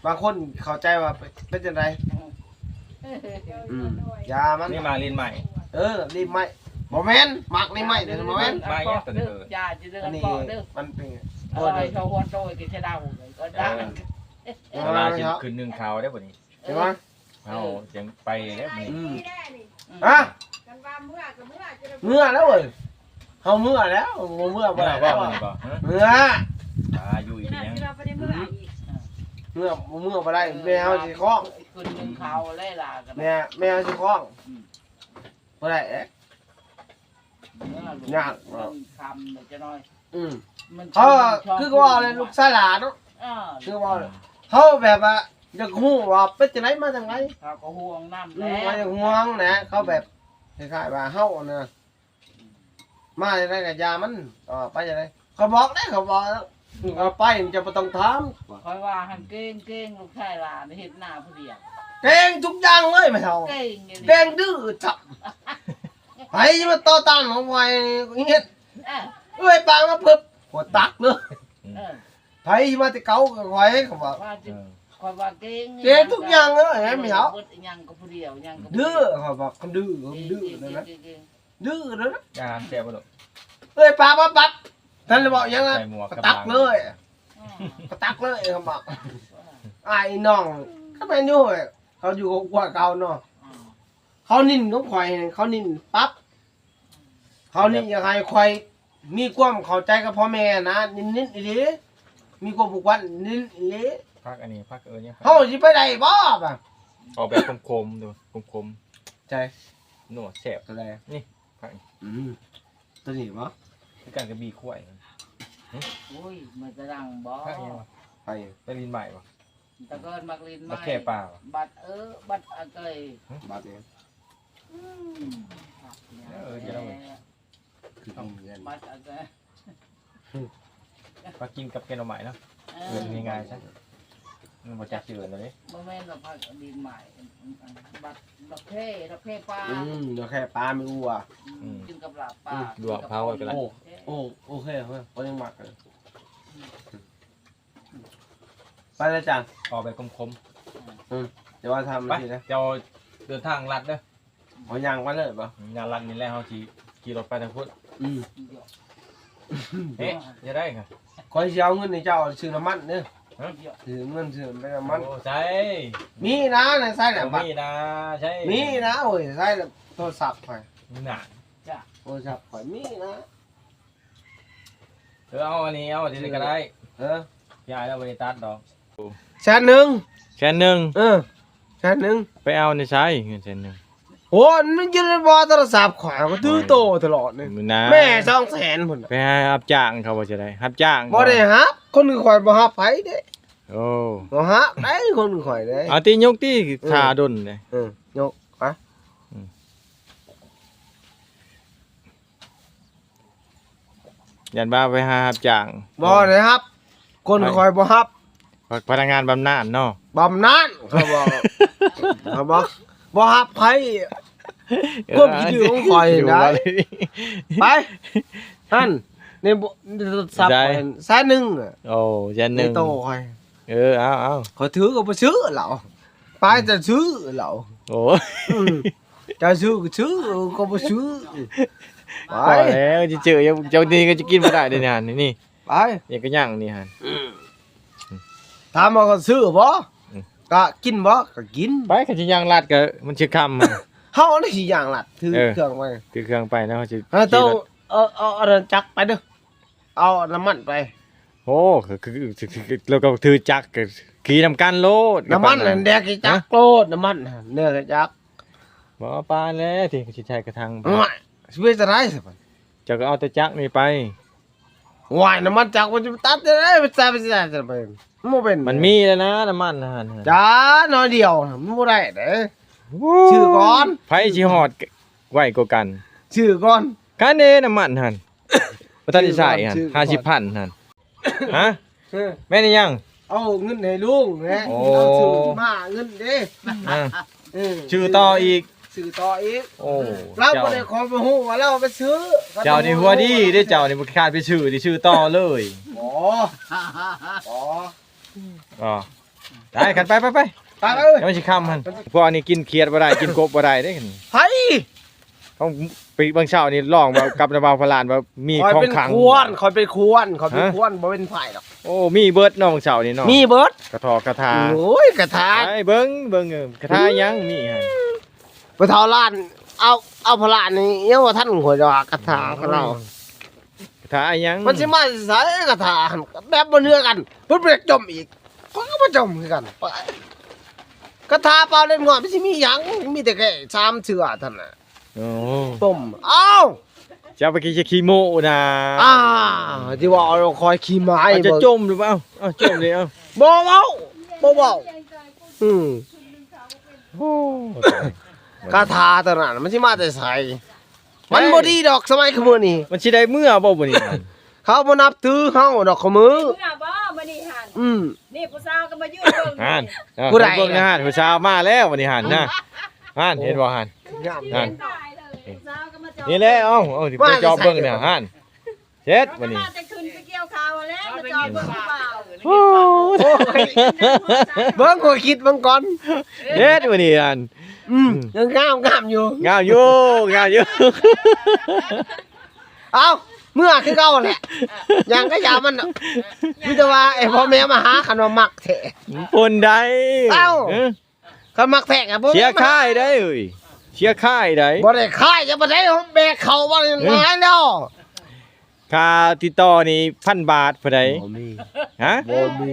ບາງຄົນເຂົ້າໃຈວ່າເປັນ ເປັນຈັ່ງໃດ ອືມ ຢ່າມັນ ນີ້ມາຫຼິ້ນໄມ້ ເອີ ຫຼິ້ນໄມ້ ບໍ່ແມ່ນ ມັກຫຼິ້ນໄມ້ເດ້ ບໍ່ແມ່ນ ໄມ້ຫຍັງຕົວນີ້ ເອີ ຢ່າຊິເດີ ອັນນີ້ ເພາະເດີ ມັນເປັນ ເອີ ເອີ ເຂົາຫົວໂຕກໍຈະເດົາກໍໄດ້ ເອີ ເວລາຊິຂຶ້ນໜຶ່ງຂ່າວເດ້ບັດນີ້ ເອີ ເຫັນບໍ່? ເຮົາຈັ່ງໄປແລ້ວມື້ນີ້ ອືມ ອືມ ຮະ? ກັນວ່າເມືອກໍເມືອ ເມືອແລ້ວເວີຍ ເຮົາເມືອແລ້ວ ບໍ່ເມືອບໍ່ໄດ້ແລ້ວ ເມືອບໍ່? ເມືອ ອ່າ ຢູ່ອີກຫຍັງ ເມືອ ບໍ່ເມືອບໍ່ໄດ້ ແມ່ເຮົາຊິຄ້ອງ ຂຶ້ນໜຶ່ງເຂົາແລ້ວລະ ແມ່ ແມ່ເຮົາຊິຄ້ອງ ອືມ ບໍ່ໄດ້ເດ້ ຍາກ ມັນຄ່ຳແລ້ວຈະໜ້ອຍ ອືມ ມັນ ເອີ ຄືວ່າແຫຼະ ລູກຊາຍຫຼານເນາະ ເອີ ຄືວ່າ ເຮົາແບບວ່າຢາກຮູ້ວ່າເປັນຈັ່ງໃດມາຈັ່ງໃດ ເຮົາກໍຫ່ວງນຳ ອືມ ແຫຼະ ວ່າຢາກຫ່ວງແຫຼະ ເຂົາແບບຄ້າຍໆວ່າເຮົານະ ມາຈັ່ງໃດກໍຢ່າມັນ ເອີ ໄປຈັ່ງໃດ ຂ້ອຍບອກເດ້ ຂ້ອຍບອກ ເອົາໄປ ເຈົ້າບໍ່ຕ້ອງຖາມ ຂ້ອຍວ່າຫັ້ນເກັ່ງ ເກັ່ງ ລູກຊາຍຫຼານເຮັດໜ້າຜູ້ດຽວ ເກັ່ງທຸກຢ່າງເລີຍແມ່ເຖົ້າ ເກັ່ງອີ່ຫຼີ ເກັ່ງດື້ຈັບ ໃຜຊິມາຕໍ່ຕ້ານຂອງຂ້ອຍເຮັດ ເອີ ເອື້ອຍປາມາປຶບ ຂ້ອຍຕັກເລີຍ ເອີ ໃຜຊິມາແຕ່ເກົ່າກໍຂ້ອຍ ຂ້ອຍວ່າ ວ່າຊິ ເອີ ຂ້ອຍວ່າເກັ່ງ ເກັ່ງທຸກຢ່າງເລີຍ ແມ່ນບໍ່ ເບິດອີ່ຫຍັງກໍຜູ້ດຽວ ຫຍັງກໍ ດື້ ຂ້ອຍວ່າຄັນດື້ ເກັ່ງ ດື້ ເກັ່ງ ນັ້ນນະ ເກັ່ງ ດື້ເລີຍນະ ອາຫານແຊບບໍ່ລູກ ເອື້ອຍປາມາປັບ ທ່ານລະເວົ້າຫຍັງນະ ໃສ່ໝວກ ກໍຕັກເລີຍ ອືມ ກໍຕັກເລີຍ ເຂົາບອກ ອ້າຍນ້ອງ ກໍແມ່ນຢູ່ ເຂົາຢູ່ກັບຜົວເກົ່າເນາະ ອືມ ເຂົານິນກັບຂ້ອຍ ເຂົານິນປັບ ເຂົານີ້ຢາກໃຫ້ຂ້ອຍມີຄວາມເຂົ້າໃຈກັບພໍ່ແມ່ນະ ນິດໆອີ່ຫຼີ ມີຄວາມຜູກພັນນິດໆອີ່ຫຼີ ພັກອັນນີ້ ພັກເອີ້ນຫຍັງ ເຮົາຊິໄປໄດ້ບໍ່ບາດ ເອົາແບບຂົມໆດູ ຂົມໆ ໃຈ ນົວແຊບ ຕົວໃດ ນີ້ ພັກນີ້ ອືມ ຕົວນີ້ບໍ່ ຄືກັນກັບບີຂວາຍ ໂອ້ຍ ມັນຈະດັງບໍ່ ພັກຫຍັງວະ ໄປ ໄປຫຼິ້ນໄມ້ບໍ່ ຕະເກີນມັກຫຼິ້ນໄມ້ ບັດແຄ່ປາ ບັດ ເອີ ບັດອາເກີຍ ບັດຫຍັງ ອືມ ເອີ ຈະໄດ້ ຄືກິນເຮືອນ ບັດອາເກີຍ ມາກິນກັບແກງໜໍ່ໄມ້ເນາະ ເອີ ເອີ້ນງ່າຍໆຊະ ມັນບໍ່ຈັກຊື່ເອີ້ນແລ້ວເດ້ ບໍ່ແມ່ນວ່າຜັກດິນໄມ້ ບັດ ດອກແຄ ດອກແຄປາ ອືມ ດອກແຄປາແມ່ນບໍ່ ອືມ ອືມ ກິນກັບລາບປາ ອືມ ລວກເຜົາກໍໄດ້ ໂອ້ ໂອ້ ໂອເຄ ຂ້ອຍຍັງມັກເລີຍ ໄປເລີຍຈານ ເອົາແບບຂົມໆ ອືມ ແຕ່ວ່າຖ້າມັນ ໄປ ຊິໄດ້ ເຈົ້າເດີນທາງລັດເດີ ເຮົາຍ່າງໄປເລີຍບໍ່ ຍ່າງລັດນີ້ແຫຼະ ເຮົາຊິຂີ່ລົດໄປທາງພຸ້ນ ອືມ ເຮັດ ຈະໄດ້ຫະ ຂ້ອຍຊິເອົາເງິນໃຫ້ເຈົ້າຊື້ນ້ຳມັນເດີ ຮະ ຊື້ເງິນຊື້ໄປນ້ຳມັນ ໂອ້ ໃສ ມີນະ ໃນໃສແຫຼະ ມີນະ ໃສ ມີນະ ໂອ້ຍ ໃສໂທລະສັບຂ້ອຍ ນະ ໂທລະສັບຂ້ອຍມີນະ ເອີ ເອົາອັນນີ້ ເອົາອັນນີ້ກໍໄດ້ ເອີ ຍາຍລາວບໍ່ໄດ້ຕັດດອກ ແສນໜຶ່ງ ແສນໜຶ່ງ ເອີ ແສນໜຶ່ງ ໄປເອົາໃນໃສເງິນແສນໜຶ່ງ ໂອ ບໍ່ ມັນຢູ່ໃນບໍ່ໂທລະສັບຂ້ອຍ ຂ້ອຍກໍຖືໂຕຕະຫຼອດນີ້ ນະ ແມ່ສອງແສນພຸ້ນ ໄປຫາຮັບຈ້າງເຂົາບໍ່ ຊິໄດ້ຮັບຈ້າງ ບໍ່ໄດ້ຮັບ ຄົນຄືຂ້ອຍບໍ່ຮັບໃຜເດ້. ໂອ້ ບໍ່ຮັບໄດ້ຄົນຄືຂ້ອຍເດ້. ເອົາຕິ ຍົກຕິ ເອີ ຖ້າດົນເດ້. ເອີ ຍົກໄປ. ອືມ ຢ້ານວ່າໄປຫາຮັບຈ້າງ. ບໍ່ໄດ້ຮັບ ຄົນຂ້ອຍບໍ່ຮັບ ພະ ພະນັກງານບຳນານເນາະ ບຳນານ ເຂົາບອກ ເຂົາບອກບໍ່ຮັບໃຜ ຄວາມຄິດຖືຂອງຂ້ອຍໄດ້. ໄປ ຫັ້ນ ໃນໂທລະສັບຂ້ອຍ ແສນໜຶ່ງ. ໂອ້ ແສນໜຶ່ງ ໃນໂຕຂ້ອຍ. ເອີ ເອົາໆ ຂ້ອຍຖືກໍບໍ່ຊື້ແລ້ວ ໄປ ຈະຊື້ແລ້ວ. ໂອ້ ອືມ ຈະຊື້ກໍຊື້ ກໍບໍ່ຊື້. ໄປ ພໍແລ້ວ ຊິຊື້ຫຍັງ ເຈົ້ານີ້ກໍຈະກິນບໍ່ໄດ້ເດ້ນີ້ຫັ້ນ ນີ້ ໄປ ຫຍັງກໍຍັງນີ້ຫັ້ນ. ອືມ ຖາມວ່າກໍຊື້ບໍ່? ອືມ ກໍກິນບໍ່? ກໍກິນ. ໄປ ຄັນຊິຍ່າງລັດກໍມັນຊິຄ່ຳ. ເຮົານີ້ຊິຍ່າງລັດ ຖື ເອີ ເຄື່ອງໄປ ຖືເຄື່ອງໄປນະ ເຮົາຊິ ເອີ ຕ້ອງ ຂີ່ລົດ ເອົາ ເອົາອັນນັ້ນຈັກໄປເດີ້ ເອົານ້ຳມັນໄປ. ໂອ້ ຄື ຄື ຄື ຄື ແລ້ວກໍຖືຈັກ ກໍຂີ່ນຳກັນໂລດ. ນ້ຳມັນຫັ້ນແດກຈັກໂລດ ນ້ຳມັນຫັ້ນແດກຈັກ. ບໍ່ປານແລ້ວ ທີ່ຊິໃຊ້ກະຖັງໄປ ໂອ້ຍ ຊິເປັນຈັ່ງໃດຊະບັດ? ເຈົ້າກໍເອົາແຕ່ຈັກນີ້ໄປ. ໂອ້ຍ ນ້ຳມັນຈັກມັນຈະຕັດໄດ້ ໄປໃສ່ ໄປໃສ່ ໄປໃສ່ ມັນບໍ່ເປັນ ມັນມີແລ້ວນະ ນ້ຳມັນຫັ້ນ. ຈ້າ ໜ້ອຍດຽວ ມັນບໍ່ໄດ້ເດ້. ຊື້ກ່ອນ ໃຜຊິຮອດໄວກວ່າກັນ ຊື້ກ່ອນ. ຄັນເດ້ ນ້ຳມັນຫັ້ນ ບໍ່ທັນໄດ້ໃຊ້ຫັ້ນ ຊື້ກ່ອນ ຫ້າສິບພັນຫັ້ນ. ຮະ? ເອີ ແມ່ນອີຫຍັງ? ເອົາເງິນໃຫ້ລຸງແຫຼະ. ໂອ້ ເອົາຊື້ມາເງິນເດ້. ອ່າ ເອີ ຊື້ຕໍ່ອີກ ຊື້ຕໍ່ອີກ. ໂອ້ ລາວບໍ່ໄດ້ ເຈົ້າ ຂໍບໍ່ຮູ້ວ່າລາວໄປຊື້. ເຈົ້ານີ້ຫົວດີເດ້ ເຈົ້ານີ້ບໍ່ຂີ້ຄ້ານໄປຊື້ ຊິຊື້ຕໍ່ເລີຍ. ບໍ່ ບໍ່ ອໍ ໄດ້ ຄັນ ໄປ ໄປ ໄປ ໄປເອີຍ ມັນຊິຄ່ຳຫັ້ນ. ພວກອັນນີ້ກິນຂຽດບໍ່ໄດ້ ກິນກົບບໍ່ໄດ້ເດ້. ໃຜ? ຂອງປີບາງເຊົ້ານີ້ຮ້ອງວ່າກັບນະບ່າວພະລານວ່າມີຂອງຂັງ. ຂ້ອຍເປັນຄວນ ຂ້ອຍເປັນຄວນ ຂ້ອຍເປັນຄວນ ບໍ່ເປັນໃຜດອກ. ໂອ້ ມີເບິດເນາະ ບາງເຊົ້ານີ້ເນາະ ມີເບິດ ກະຖອກກະຖາ. ໂອ້ຍ ກະຖາ ໄປເບິ່ງ ເບິ່ງ ເອີ ກະຖາຫຍັງມີຫັ້ນ. ບໍ່ເທົ່າລ້ານ ເອົາ ເອົາພະລານນີ້ຍັງບໍ່ທັນ ຂ້ອຍວ່າກະຖາຂອງລາວ. ກະຖາອີຫຍັງ? ມັນຊິມາໃສກະຖາຫັ້ນ ແບບບໍ່ເໜືອກັນ ເພິ່ນບໍ່ຢາກຈົ່ມອີກ ຂ້ອຍກໍບໍ່ຈົ່ມຄືກັນ. ກະຖາເປົ່າເລັກນ້ອຍມັນຊິມີຫຍັງ? ມີແຕ່ແຄ່ສາມເທື່ອເທົ່ານັ້ນ. ໂອ້ ຕົ້ມ ເອົ້າ ຈະໄປຂີ້ ຂີ້ໂມ້ນະ. ອ່າ ທີ່ວ່າເອົາຄອຍຂີ້ໝາຍ ເອົາ ຈະຈົ່ມຫຼືບໍ່? ເອົາ ເອົາ ຈົ່ມເລີຍ ເອົາ. ບໍ່ເວົ້າ ບໍ່ເວົ້າ. ອືມ ໂອ້ ກະຖາຕົວນັ້ນມັນຊິມາແຕ່ໃສ? ມັນບໍ່ດີດອກສະໄໝຄືມື້ນີ້. ມັນຊິໄດ້ເມືອບໍ່ມື້ນີ້? ເຂົາບໍ່ນັບຖືເຮົາດອກ ຄູ່ມື້. ເມືອບໍ່ມື້ນີ້ຫັ້ນ? ອືມ ນີ້ຜູ້ສາວກໍມາຢືນເບິ່ງຫັ້ນ. ເອີ ຜູ້ໃດ? ເບິ່ງນະຫັ້ນ ຜູ້ສາວມາແລ້ວມື້ນີ້ຫັ້ນນະ. ຫັ້ນ ເຫັນບໍ່ຫັ້ນ? ງາມ ຫັ້ນ ຜູ້ສາວກໍມາຈອບ ນີ້ແຫຼະ. ເອົາ ເອົາ ໄປຈອບເບິ່ງນະຫັ້ນ. ເຮັດບັດນີ້ ມາແຕ່ຂຶ້ນໄປກ່ຽວເຂົ້າແລ້ວ ມາຈອດເບິ່ງຜູ້ບ່າວ. ໂອ້ຍ ເບິ່ງ ຂ້ອຍຄິດເບິ່ງກ່ອນ. ເຮັດບັດນີ້ອັນ ອືມ ອືມ ງາມ ງາມຢູ່ ງາມຢູ່ ງາມຢູ່. ເອົ້າ ເມືອຄືເກົ່າແຫຼະ ຫຍັງກໍຢ່າມັນເນາະ. ມີແຕ່ວ່າໄອ້ພໍ່ແມ່ມາຫາ ຄັນວ່າມັກແທ້ ຄົນໃດ. ເອົ້າ ເອີ ຄັນມັກແທ້ກໍບໍ່ ເສຍຄ່າໃດ໋ເອີຍ ເສຍຄ່າໃດ໋. ບໍ່ໄດ້ຄ່າຫຍັງປານໃດ ແບກເຂົ້າມາຫຼາຍແລ້ວ. ຄ່າຕິດຕໍ່ນີ້ພັນບາດຜູ້ໃດ? ບໍ່ມີ. ຮະ? ບໍ່ມີ.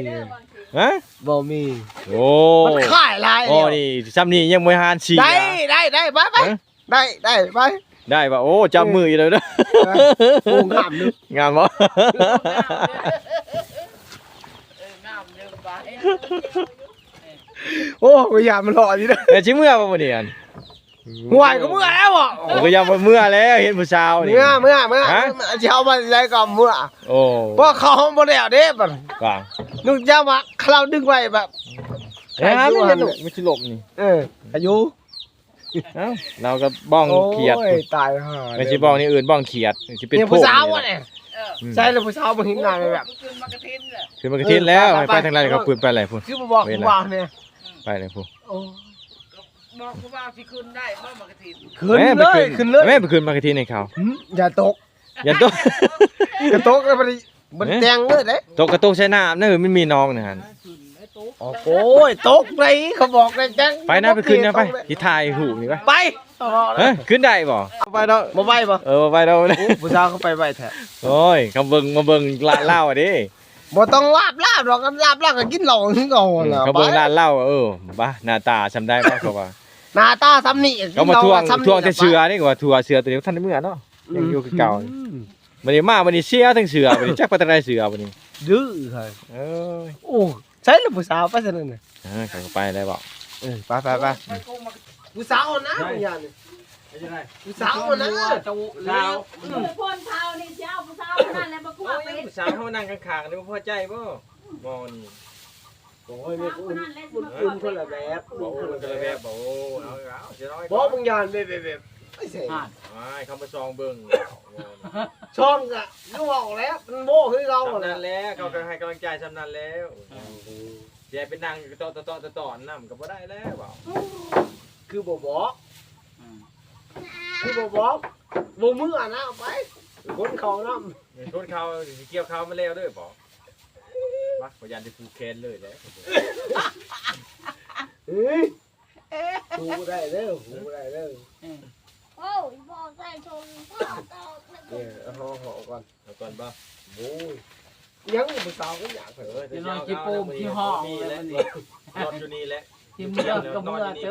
ຮະ? ບໍ່ມີ. ໂອ້ ມັນຂາຍຫຼາຍແລ້ວ. ໂອ້ ນີ້ຊ່ຳນີ້ຍັງບໍ່ຫານສີ່. ໄດ້ ໄດ້ ໄດ້ ໄປ ໄປ. ຮະ? ໄດ້ ໄດ້ ໄປ. ໄດ້ບໍ່? ໂອ້ ຈັບມືຢູ່ເດີ. ເອີ ໂອ້ ງາມຢູ່ ງາມບໍ່? ເອີ ງາມຢູ່ ໄປ. ໂອ້ ພະຍາມາຫຼໍ່ຢູ່ເດີ. ແລ້ວຊິເມືອບໍ່ມື້ນີ້ຫັ້ນ? ຫ້ວຍ ກໍເມືອແລ້ວບໍ? ໂອ້ ກໍຢ່າວ່າເມືອແລ້ວ ເຫັນຜູ້ສາວນີ້. ເມືອ ເມືອ ເມືອ. ຮະ? ຊິເອົາມາໃດກໍເມືອ. ໂອ້ ເພາະເຂົາຫ້ອງບໍ່ແລ້ວເດ້ບັດ. ວ່າ ນຸກຈາກວ່າເຂົາດຶງໄວ້ແບບ ເອີ ມັນຊິຫຼົບນີ້. ເອີ ອາຍຸ ເອົ້າ ລາວກໍບ້ອງຂຽດ. ໂອ້ຍ ຕາຍຫ່າ ມັນຊິບ້ອງນີ້ອື່ນ ບ້ອງຂຽດ ຊິເປັນຜູ້ສາວນີ້. ອືມ ໃຊ່ແລ້ວ ຜູ້ສາວບໍ່ເຫັນໜ້າແບບ ຂຶ້ນມາກະຖິນແລ້ວ. ເອີ ໄປ ໄປ ໄປທາງໃດ ເຂົາຂຶ້ນໄປແລ້ວພຸ້ນ. ຄືບໍ່ບອກຜູ້ບ່າວແນ່ ໄປແລ້ວພຸ້ນ. ໂອ້ ບອກຜູ້ບ່າວຊິຂຶ້ນໄດ້ບໍ່ມາກະຖິນ? ຂຶ້ນເລີຍ ຂຶ້ນເລີຍ ແມ່ໄປຂຶ້ນມາກະຖິນໃຫ້ເຂົາ. ຫືມ ຢ່າຕົກ ຢ່າຕົກ ກະຕົກແລ້ວບໍ່ໄດ້ ບໍ່ໄດ້ແຕ່ງເລີຍເດ້. ຕົກກະຕົກໃສ່ນ້ຳເດີ ມັນມີໜອງນັ້ນ. ໂອ້ຍ ຕົກໄດ໋ ເຂົາບອກໄດ້ຈັ່ງ. ໄປນະ ໄປຂຶ້ນນະ ໄປ ຊິຖ່າຍຮູບນີ້ໄປ ໄປ. ຮະ ຂຶ້ນໄດ້ບໍ່? ໄປເນາະ ບໍ່ໄປບໍ່? ເອີ ບໍ່ໄປເນາະ. ໂອ້ ຜູ້ສາວເຂົາໄປໄວແທ້. ໂອ້ຍ ເຂົາເບິ່ງ ມາເບິ່ງລາດລາວເດ້. ບໍ່ຕ້ອງລາບລາບດອກ ລາບລາບກໍກິນເຫຼົ້າຄືເກົ່າ. ອືມ ລະ ເຂົາເບິ່ງລາດລາວ. ເອີ ບາ ໜ້າຕາຊ່ຳໃດວະ ເຂົາວ່າ. ໜ້າຕາສ່ຳນີ້ ເຂົາມາທວງ ກິນເຫຼົ້າສ່ຳນີ້ ທວງແຕ່ເສືອນີ້ ວ່າຖືວ່າເສືອໂຕນີ້ບໍ່ທັນໄດ້ເມືອເນາະ ອືມ ຍັງຢູ່ຄືເກົ່າ ອືມ ບັດນີ້ມາ ບັດນີ້ເສຍທັງເສືອ ບັດນີ້ຈັກໄປທາງໃດເສືອ ບັດນີ້ດື້ ເອີ ໂອ້ ໃສລະຜູ້ສາວ ໄປຊັ້ນນະ ເອີ ເຂົາກໍໄປແລ້ວບໍ ເອີ ໄປໆໆ ຜູ້ສາວນະ ເປັນຫຍັງນີ້ ເປັນຈັ່ງໃດ ຜູ້ສາວນະ ເຈົ້າລາວ ອືມ ຄົນເຖົ້ານີ້ຊິເອົາຜູ້ສາວເທົ່ານັ້ນແຫຼະ ບໍ່ກົວ ໂອ້ຍ ເປັນ ຜູ້ສາວເຮົານັ່ງຂ້າງໆນີ້ບໍ່ພໍໃຈບໍ່ ບໍ່ນີ້ ໂອ້ຍ ມັນ ມັນອຸ່ນຄົນລະແບບ ບໍ່ ມັນຄົນລະແບບ ບໍ່ ເອົາ ເອົາ ຊິນ້ອຍ ບໍ່ ມຶງຢ້ານແບບ ແບບ ແບບ ໄອ້ແສງ ອ້າຍ ເຂົາມາສ່ອງເບິ່ງ ສ່ອງກະຄືເວົ້າແລ້ວ ມັນໂມ້ຄືເກົ່າ ສ່ຳນັ້ນແຫຼະ ເຂົາກໍໃຫ້ກຳລັງໃຈສ່ຳນັ້ນແລ້ວ ເອີ ຊິໃຫ້ໄປນັ່ງຕອດໆໆໆນຳກໍບໍ່ໄດ້ແລ້ວ ເວົ້າ ຄືບໍ່ບອກ ອືມ ຄືບໍ່ບອກ ບໍ່ເມືອນະ ໄປ ຂົນເຂົ້ານຳ ຂົນເຂົ້າ ຊິກ່ຽວເຂົ້າມາແລ້ວເດີ ບອກ ມາ ຂ້ອຍຢ້ານຊິຜູກແຂນເລີຍແຫຼະ ເອີຍ ຜູກໄດ້ເດີ ຜູກໄດ້ເດີ ໂອ້ຍ ບໍ່ໃສ່ຖົງ ເອີ ເອົາເຮົາເອົາກ່ອນ ເອົາກ່ອນບໍ່ ໂອ້ຍ ຍັງຜູ້ສາວກໍຢາກ ເອີ ຈະນອນຂີ້ໂປ່ງຂີ້ຫ້ອງແລ້ວມື້ນີ້ ນອນຢູ່ນີ້ແຫຼະ ຊິເມືອກໍເມືອເທີ້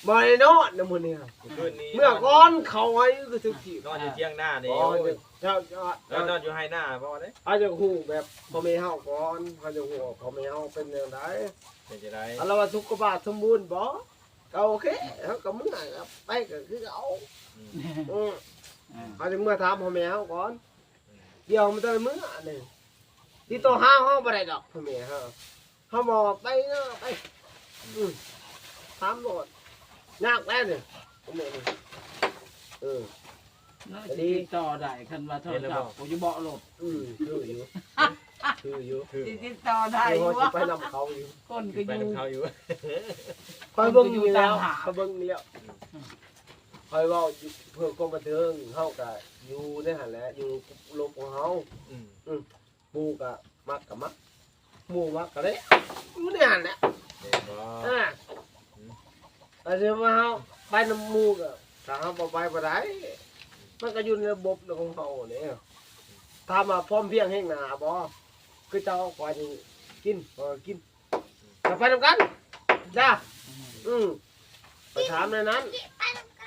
ບໍ່ໄດ້ນອນນະມື້ນີ້ ມື້ຄືນນີ້ ເມືອກ່ອນ ເຂົ້າໃຫ້ຄືຖືກທີ່ ນອນຢູ່ທຽງນານີ້ ໂອ້ຍ ເຈົ້າ ເຈົ້າ ເຈົ້ານອນຢູ່ໄຮ່ນາບໍ່ເດ້ ເຮົາຢາກຮູ້ແບບພໍ່ແມ່ເຮົາກ່ອນ ເຮົາຢາກຮູ້ວ່າພໍ່ແມ່ເຮົາເປັນຈັ່ງໃດ ເປັນຈັ່ງໃດ ອັນລະວ່າສຸຂະພາບສົມບູນບໍ່ ກໍໂອເຄ ເຮົາກໍເມືອ ໄປກໍຄືເກົ່າ ອືມ ອືມ ອືມ ເຮົາຈະເມືອຖາມພໍ່ແມ່ເຮົາກ່ອນ ອືມ ດຽວມັນຈະເມືອນີ້ ຕິດຕໍ່ຫາເຮົາບໍ່ໄດ້ດອກ ພໍ່ແມ່ເຮົາ ເຮົາບອກໄປເນາະ ໄປ ອືມ ຖາມໂລດ ຍາກແລ້ວນີ້ ເອີ ເນາະ ຊິຕິດຕໍ່ໄດ້ ຄັນວ່າໂທລະສັບ ເຫັນແລ້ວບໍ່ ກູຢູ່ເບາະລົດ ອືມ ຄືຢູ່ ຄືຢູ່ ຊິຕິດຕໍ່ໄດ້ຢູ່ ເຮົາຊິໄປນຳເຂົາຢູ່ ຄົນກໍຢູ່ ໄປນຳເຂົາຢູ່ ຂ້ອຍເບິ່ງຢູ່ແລ້ວ ຂ້ອຍເບິ່ງຢູ່ແລ້ວ ອືມ ຂ້ອຍເວົ້າຢູ່ເພື່ອຄວາມບັນເທີງ ເຮົາກໍຢູ່ໃນຫັ້ນແຫຼະ ຢູ່ລົບຂອງເຮົາ ອືມ ອືມ ໝູ່ກໍມັກກໍມັກ ໝູ່ມັກກໍໄດ້ ຢູ່ໃນຫັ້ນແຫຼະ ແມ່ນບໍ່ ອ່າ ອືມ ອັນທີ່ວ່າເຮົາໄປນຳໝູ່ກໍ ຖ້າເຮົາບໍ່ໄປບໍ່ໄດ້ ມັນກໍຢູ່ໃນລະບົບຂອງເຮົານີ້ ຖາມວ່າພ້ອມພຽງແຮງໜ້າບໍ່ ຄືເຈົ້າຂ້ອຍນີ້ກິນ ຂ້ອຍກໍກິນ ເຮົາໄປນຳກັນ ຈ້າ ອືມ ໄປຖາມໃນນັ້ນ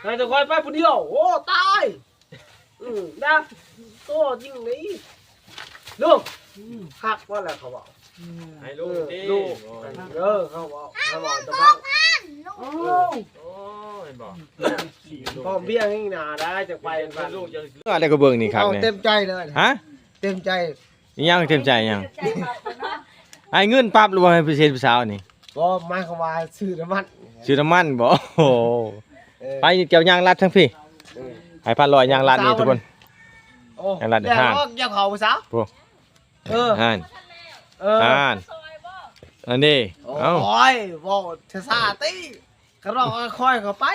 ແຕ່ຂ້ອຍໄປຜູ້ດຽວ ໂອ້ ຕາຍ ອືມ ດາ ໂຕຈິງນີ້ ລູກ ອືມ ຄັກວ່າແລ້ວເຂົາເວົ້າ ອືມ ໃຫ້ລູກ ເອີ ຕິ ລູກ ເອີ ເຂົາເວົ້າ ເຂົາເວົ້າແຕ່ຟັງ ໂອ້ ໂອ້ ເຫັນບໍ່ ພ້ອມເພຍງໜ້າໄດ້ ຈະໄປ ລູກຈະ ເອົາແລ້ວກໍເບິ່ງນີ້ຄັກ ເອົາ ນີ້ ເຕັມໃຈເລີຍ ຮະ ເຕັມໃຈ ອີຫຍັງເຕັມໃຈຫຍັງ ໃຫ້ເງິນປັບຫຼືວ່າໃຫ້ໄປເຊັນຜູ້ສາວນີ້ ບໍ່ ໝາຍຄວາມວ່າຊື້ນ້ຳມັນ ຊື້ນ້ຳມັນບໍ ໂອ້ ເອີ ໄປເຈົ້າຍ່າງລັດທາງພີ້ ເອີ ໃຫ້ພັນຮ້ອຍຍ່າງລັດນີ້ທຸກຄົນ ໂອ້ ຍ່າງລັດ ແລ້ວ ທາງ ເຈົ້າເຂົາຜູ້ສາວ ໂອ້ ເອີ ຫັ້ນ ເອີ ຫັ້ນ ອັນນີ້ ໂອ້ຍ ເອົ້າ ເວົ້າຊ້າໆຕິ ຄັນເວົ້າຄ່ອຍໆ ເຂົ້າໄປ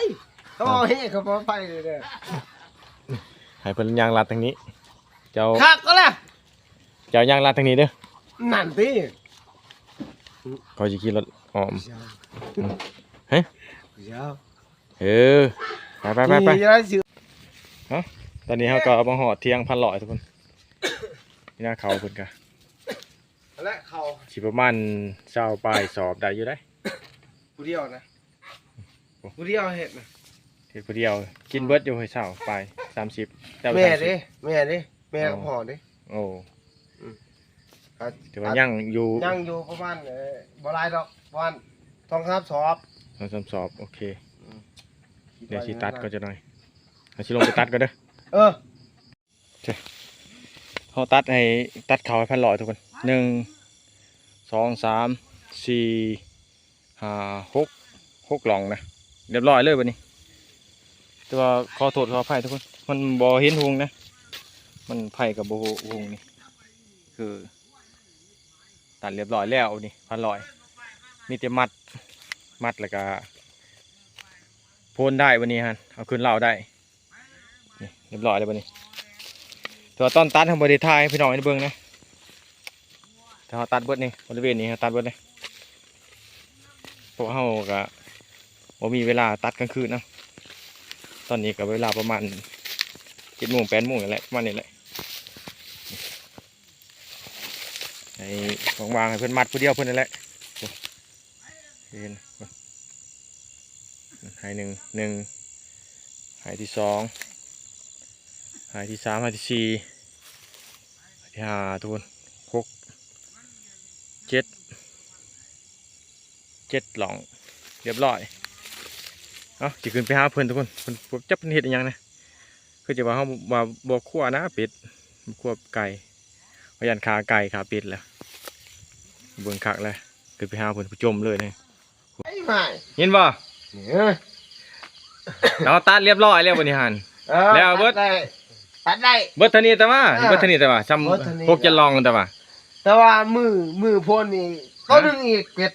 ຄັນເວົ້າແຮງເຂົ້າໄປເດີ ໃຫ້ເພິ່ນຍ່າງລັດທາງນີ້ ເຈົ້າ ຄັກກໍແລ້ວ ເຈົ້າຍ່າງລັດທາງນີ້ເດີ ນັ້ນຕິ ຂ້ອຍຊິຂີ່ລົດອ້ອມ ເອີ ເອີ ໄປໆໆໆ ນີ້ ຕອນນີ້ເຮົາກໍມາຮອດທຽງພັນຮ້ອຍທຸກຄົນ ນີ້ນາເຂົາເພິ່ນກະ ແລະເຂົາຊິປະມານຊາວປາຍສອບໄດ້ຢູ່ເດ້ ຜູ້ດຽວນະ ໂອ້ ຜູ້ດຽວເຮັດນະ ເຮັດຜູ້ດຽວ ກິນເບິດຢູ່ເຮີ້ຍ ຊາວປາຍ ສາມສິບ ແຕ່ວ່າ ແມ່ເດ້ ສາມສິບ ແມ່ເດ້ ແມ່ກັບພໍ່ເດ້ ໂອ້ ອືມ ກໍຖືວ່າຍັງຢູ່ ຍັງຢູ່ປະມານ ເອີ ບໍ່ຫຼາຍດອກ ປະມານສອງສາມສອບ ສອງສາມສອບ ໂອເຄ ອືມ ດຽວຊິຕັດກ່ອນຈັກໜ່ອຍ ເຮົາຊິລົງໄປຕັດກ່ອນເດີ ເອີ ເຮົາຕັດໃຫ້ ຕັດເຂົ້າໃຫ້ພັນຮ້ອຍທຸກຄົນ ໜຶ່ງ ສອງ ສາມ ສີ່ ຫ້າ ຫົກ ຫົກລ່ອງນະ ຮຽບຮ້ອຍເລີຍບັດນີ້ ແຕ່ວ່າຂໍໂທດຂໍອະໄພທຸກຄົນ ມັນບໍ່ເຫັນຮຸ່ງນະ ມັນໄຟກໍບໍ່ຮຸ່ງນີ້ ຄືຕັດຮຽບຮ້ອຍແລ້ວນີ້ ພັນຮ້ອຍ ມີແຕ່ມັດ ມັດແລ້ວກໍໂພນໄດ້ບັດນີ້ຫັ້ນ ເອົາຂຶ້ນເລົ້າໄດ້ ນີ້ ຮຽບຮ້ອຍແລ້ວບັດນີ້ ແຕ່ວ່າຕອນຕັດເຮົາບໍ່ໄດ້ຖ່າຍໃຫ້ພີ່ນ້ອງໄດ້ເບິ່ງນະ ຖ້າເຮົາຕັດເບິດນີ້ ບໍລິເວນນີ້ເຮົາຕັດເບິດເລີຍ ເພາະເຮົາກະບໍ່ມີເວລາຕັດກາງຄືນເນາະ ຕອນນີ້ກະເວລາປະມານເຈັດໂມງ ແປດໂມງນີ້ແຫຼະ ປະມານນີ້ແຫຼະ ໃຫ້ວ່າງໆ ໃຫ້ເພິ່ນມັດຜູ້ດຽວເພິ່ນນັ້ນແຫຼະ ເຫັນ ໄຮ່ໜຶ່ງ ໜຶ່ງ ໄຮ່ທີສອງ ໄຮ່ທີສາມ ໄຮ່ທີສີ່ ໄຮ່ທີຫ້າ ທຸກຄົນ ຫົກ ເຈັດ ເຈັດຫຼ້ອງ ລຽບຮ້ອຍ. ເອົາ ຊິຂຶ້ນໄປຫາເພິ່ນ ທຸກຄົນ ເພິ່ນ ຈັກເພິ່ນເຮັດອີ່ຫຍັງນະ ຄືຈະວ່າເຮົາວ່າບໍ່ຄົວນະ ເປັດ ບໍ່ຄົວໄກ່ ເຮົາຢ້ານຂາໄກ່ຂາເປັດແຫຼະ ເບິ່ງຄັກແຫຼະ ຂຶ້ນໄປຫາເພິ່ນ ຜູ້ຈົ່ມເລີຍນີ້. ໄອ້ໝາຍ ເຫັນບໍ່? ເອີ ເຮົາຕັດລຽບຮ້ອຍແລ້ວບັດນີ້ຫັ້ນ ເອີ ແລ້ວເບິດ ຕັດໄດ້ ຕັດໄດ້ ເບິດເທົ່ານີ້ແຕ່ວ່າ ເອີ ເບິດເທົ່ານີ້ແຕ່ວ່າ ຊ່ຳ ເບິດເທົ່ານີ້ ຫົກເຈັດຫຼ້ອງແຕ່ວ່າ ແຕ່ວ່າມື້ ມື້ໂພນນີ້ ໂຕໜຶ່ງອີກເປັດ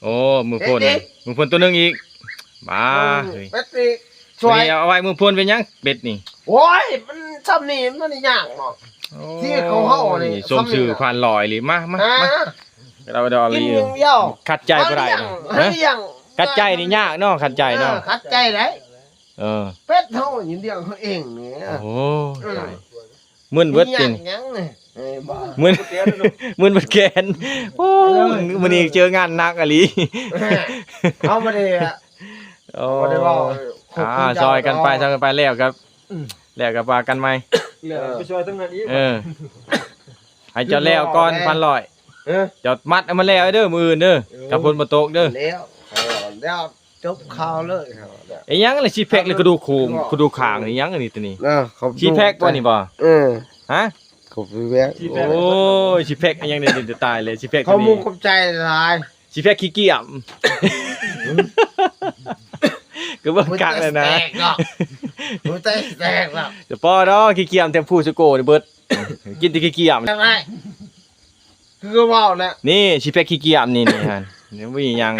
ໂອ້ ມື້ໂພນ ເປັດອີກ ມື້ໂພນໂຕໜຶ່ງອີກ ບ້າ ໂຕໜຶ່ງ ເຮີ້ຍ ເປັດອີກ ຊ່ວຍ ນີ້ເອົາໄວ້ມື້ໂພນເປັນຫຍັງເປັດນີ້? ໂອ້ຍ ມັນຊ່ຳນີ້ມັນຍາກເນາະ ໂອ້ຍ ທີ່ເຂົາເຮົານີ້ ສົມຊື່ ຊ່ຳນີ້ນະ ພັນຮ້ອຍອີ່ຫຼີ ມາ ມາ ອ່າ ມາ ເອົາດອກ ກິນຢ່າງດຽວ ຂັດໃຈບໍ່ໄດ້ ຫາລ້ຽງ ນະ ຫາລ້ຽງ ຂັດໃຈນີ້ຍາກເນາະ ຂັດໃຈເນາະ ເອີ ຂັດໃຈໄດ້ ເອີ ເປັດເຮົາຢູ່ລ້ຽງເຮົາເອງນີ້ ໂອ້ ເອີ ຕາຍ ມຶນເບິດຕິ ມີຫຍັງນີ້ ເອີ ມຶນ ມຶນເບິດແກນ ໂອ້ຍ ເອີ ມື້ນີ້ເຈີງານໜັກອີ່ຫຼີ ເຮົາບໍ່ໄດ້ ໂອ້ ບໍ່ໄດ້ເວົ້າ ອ່າ ຊ່ອຍກັນໄປ ຊ່ອຍກັນໄປ ແລ້ວກໍ ອືມ ແລ້ວກໍວ່າກັນໃໝ່ ແລ້ວໄປຊ່ອຍທາງນັ້ນອີກ ເອີ ໃຫ້ເຈົ້າແລ້ວກ່ອນ ພັນຮ້ອຍ ເອີ ເຈົ້າມັດໃຫ້ມັນແລ້ວເດີ ມື້ອື່ນເດີ ເອີ ຖ້າຝົນບໍ່ຕົກເດີ ແລ້ວ ເອີ ແລ້ວ ຈົບຂ່າວເລີຍ ອີ່ຫຍັງລະ ຊິແພັກ ຫຼື ກະດູກໂຄງ ກະດູກຂ້າງ ອີ່ຫຍັງອັນນີ້ ໂຕນີ້ ເອີ ຊິແພັກບໍ່ນີ້ບໍ່? ເອີ ຮະ ເຂົາໄປແວະ ໂອ້ຍ ຊິແພັກອີ່ຫຍັງນີ້ ຕາຍແລ້ວ ຊິແພັກ ຂອບມຸກຂອບໃຈຫຼາຍ ຊິແພັກຂີ້ກຽມ ກໍເບິ່ງຄັກແລ້ວນະ ແຕກເນາະ ແຕກເນາະ ຈະພໍດອກ ຂີ້ກຽມແຖມພູສະໂກນີ້ເບິດ ກິນແຕ່ຂີ້ກຽມ ຄືເວົ້າແຫຼະ ນີ້ຊິແພັກຂີ້ກຽມນີ້ ນີ້ຫັ້ນ ບໍ່ມີຫຍັງ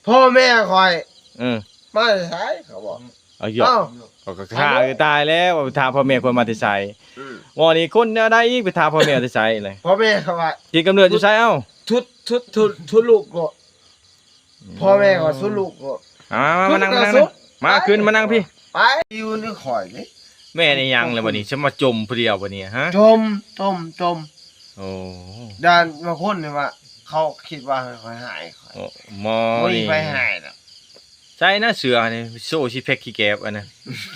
ພໍ່ແມ່ຂ້ອຍ ເອີ ມາແຕ່ໃສ ເຂົາບອກ ເອົາ ເອົາ ຂ້ອຍກໍຂ້າ ຕາຍແລ້ວ ໄປຖາມພໍ່ແມ່ຂ້ອຍມາແຕ່ໃສ ອືມ ວ່ານີ້ຄົນແນວໃດອີກ ໄປຖາມພໍ່ແມ່ແຕ່ໃສເລີຍ ພໍ່ແມ່ເຂົາວ່າ ທີ່ກຳເນີດຢູ່ໃສ ເອົ້າ ທຸດ ທຸດ ທຸດ ທຸດລູກໂລດ ອືມ ພໍ່ແມ່ເຂົາຊຸດລູກໂລດ ອ່າ ມາ ມານັ່ງ ມານັ່ງ ມາຂຶ້ນ ມານັ່ງພີ້ ໄປ ຢູ່ນຳຂ້ອຍເດ້ ແມ່ນອີ່ຫຍັງລະບັດນີ້ ຊິມາຈົ່ມຜູ້ດຽວບັດນີ້ ຮະ ຈົ່ມ ຈົ່ມ ຈົ່ມ ໂອ້ ດ້ານບາງຄົນນີ້ວ່າ ເຂົາຄິດວ່າຂ້ອຍຮ້າຍ ໂອ້ ໝໍ ບໍ່ມີ ນີ້ ໃຜຮ້າຍດອກ ໃສ່ນະເສືອນີ້ ໂຊຊິແພັກຂີ້ແກບອັນນັ້ນ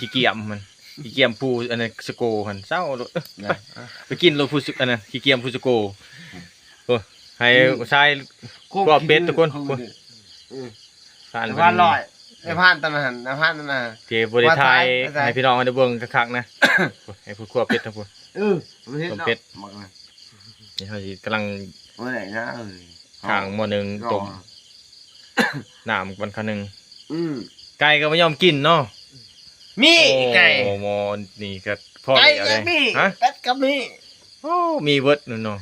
ຂີ້ກຽມມັນ ຂີ້ກຽມພູອັນນັ້ນສະໂກຫັ້ນ ເຊົາໂລດ ໄປກິນໂລດພູສະ ອັນນັ້ນ ຂີ້ກຽມພູສະໂກ ໂອ້ ໃຫ້ຊາຍຄວບເປັດທຸກຄົນ ເອີ ຜ່ານ ຜ່ານຮ້ອຍ ໄດ້ຜ່ານຕອນນັ້ນ ໄດ້ຜ່ານຕອນນັ້ນ ທີ່ບໍ່ໄດ້ຖ່າຍໃຫ້ພີ່ນ້ອງໄດ້ເບິ່ງຄັກໆນະ ໃຫ້ຜູ້ຄວບເປັດທັງພຸ້ນ ເອີ ຄວບເປັດ ນີ້ເຮົາຊິກຳລັງ ບໍ່ໄດ້ນະ ເອີຍ ຂ້າງໝໍ້ໜຶ່ງຕົ້ມ ນ້ຳມັນຄະໜຶ່ງ ອືມ ໄກ່ກໍບໍ່ຍອມກິນເນາະ ມີ ໂອ້ ໄກ່ ໝໍນີ້ກໍພໍ ໄກ່ ແລ້ວເດ້ ມີ ຮະ ເປັດກໍມີ ໂອ້ ມີເບິດນັ້ນເນາະ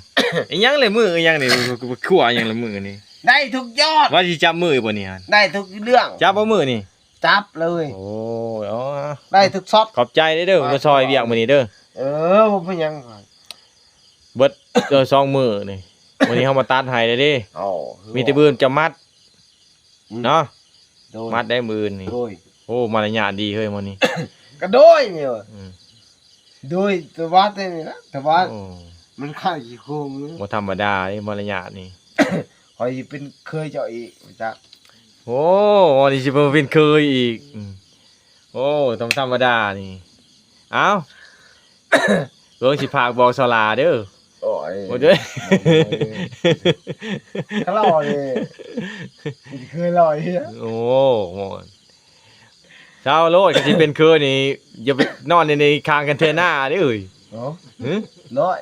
ອີ່ຫຍັງລະມື້ ອີ່ຫຍັງນີ້ ຄົວອີ່ຫຍັງລະມື້ນີ້ ໄດ້ທຸກຍອດ ວ່າຊິຈັບມື້ບໍ່ນີ້ ໄດ້ທຸກເລື່ອງ ຈັບບໍ່ມື້ນີ້ ຈັບເລີຍ ໂອ້ຍ ເອົາ ໄດ້ທຸກຊັອດ ຂອບໃຈເດີ ໄດ້ ມາຊ່ອຍວຽກມື້ນີ້ເດີ ເອີ ບໍ່ເປັນຫຍັງ ເບິດ ເອີ ສອງມື້ນີ້ ມື້ນີ້ເຮົາມາຕັດໃຫ້ເດ້ ເອົາ ມີແຕ່ມື້ອື່ນຈະມັດ ອືມ ເນາະ ໂດຍ ມັດໄດ້ມື້ອື່ນນີ້ ໂດຍ ໂອ້ ມາລະຍາດດີເຮີ້ຍມື້ນີ້ ກະໂດຍນີ້ ອືມ ໂດຍ ແຕ່ວ່າແຕ່ນີ້ນະ ແຕ່ວ່າ ໂອ້ ມັນຂາຍຂີ້ໂຄງຢູ່ ບໍ່ທຳມະດາເດ້ ມາລະຍາດນີ້ ຂ້ອຍຊິເປັນເຄີຍເຈົ້າອີກ ຮູ້ຈັກ ໂອ້ ອັນນີ້ຊິມາເປັນເຄີຍອີກ ອືມ ໂອ້ ຕ້ອງທຳມະດານີ້ ເອົ້າ ເບິ່ງຊິຝາກບອກສາວຫຼ້າເດີ ໂອ້ຍ ໂອ້ຍ ກະຫຼໍ່ນີ້ ເຄີຍຫຼໍ່ນີ້ ໂອ້ ໂອ້ຍ ເຊົາໂລດ ຄັນຊິເປັນເຄີຍນີ້ ຢ່າໄປນອນໃນ ໃນຂ້າງຄັນເທນາເດ້ເອີຍ ເນາະ ຫຶ ຮ້ອຍ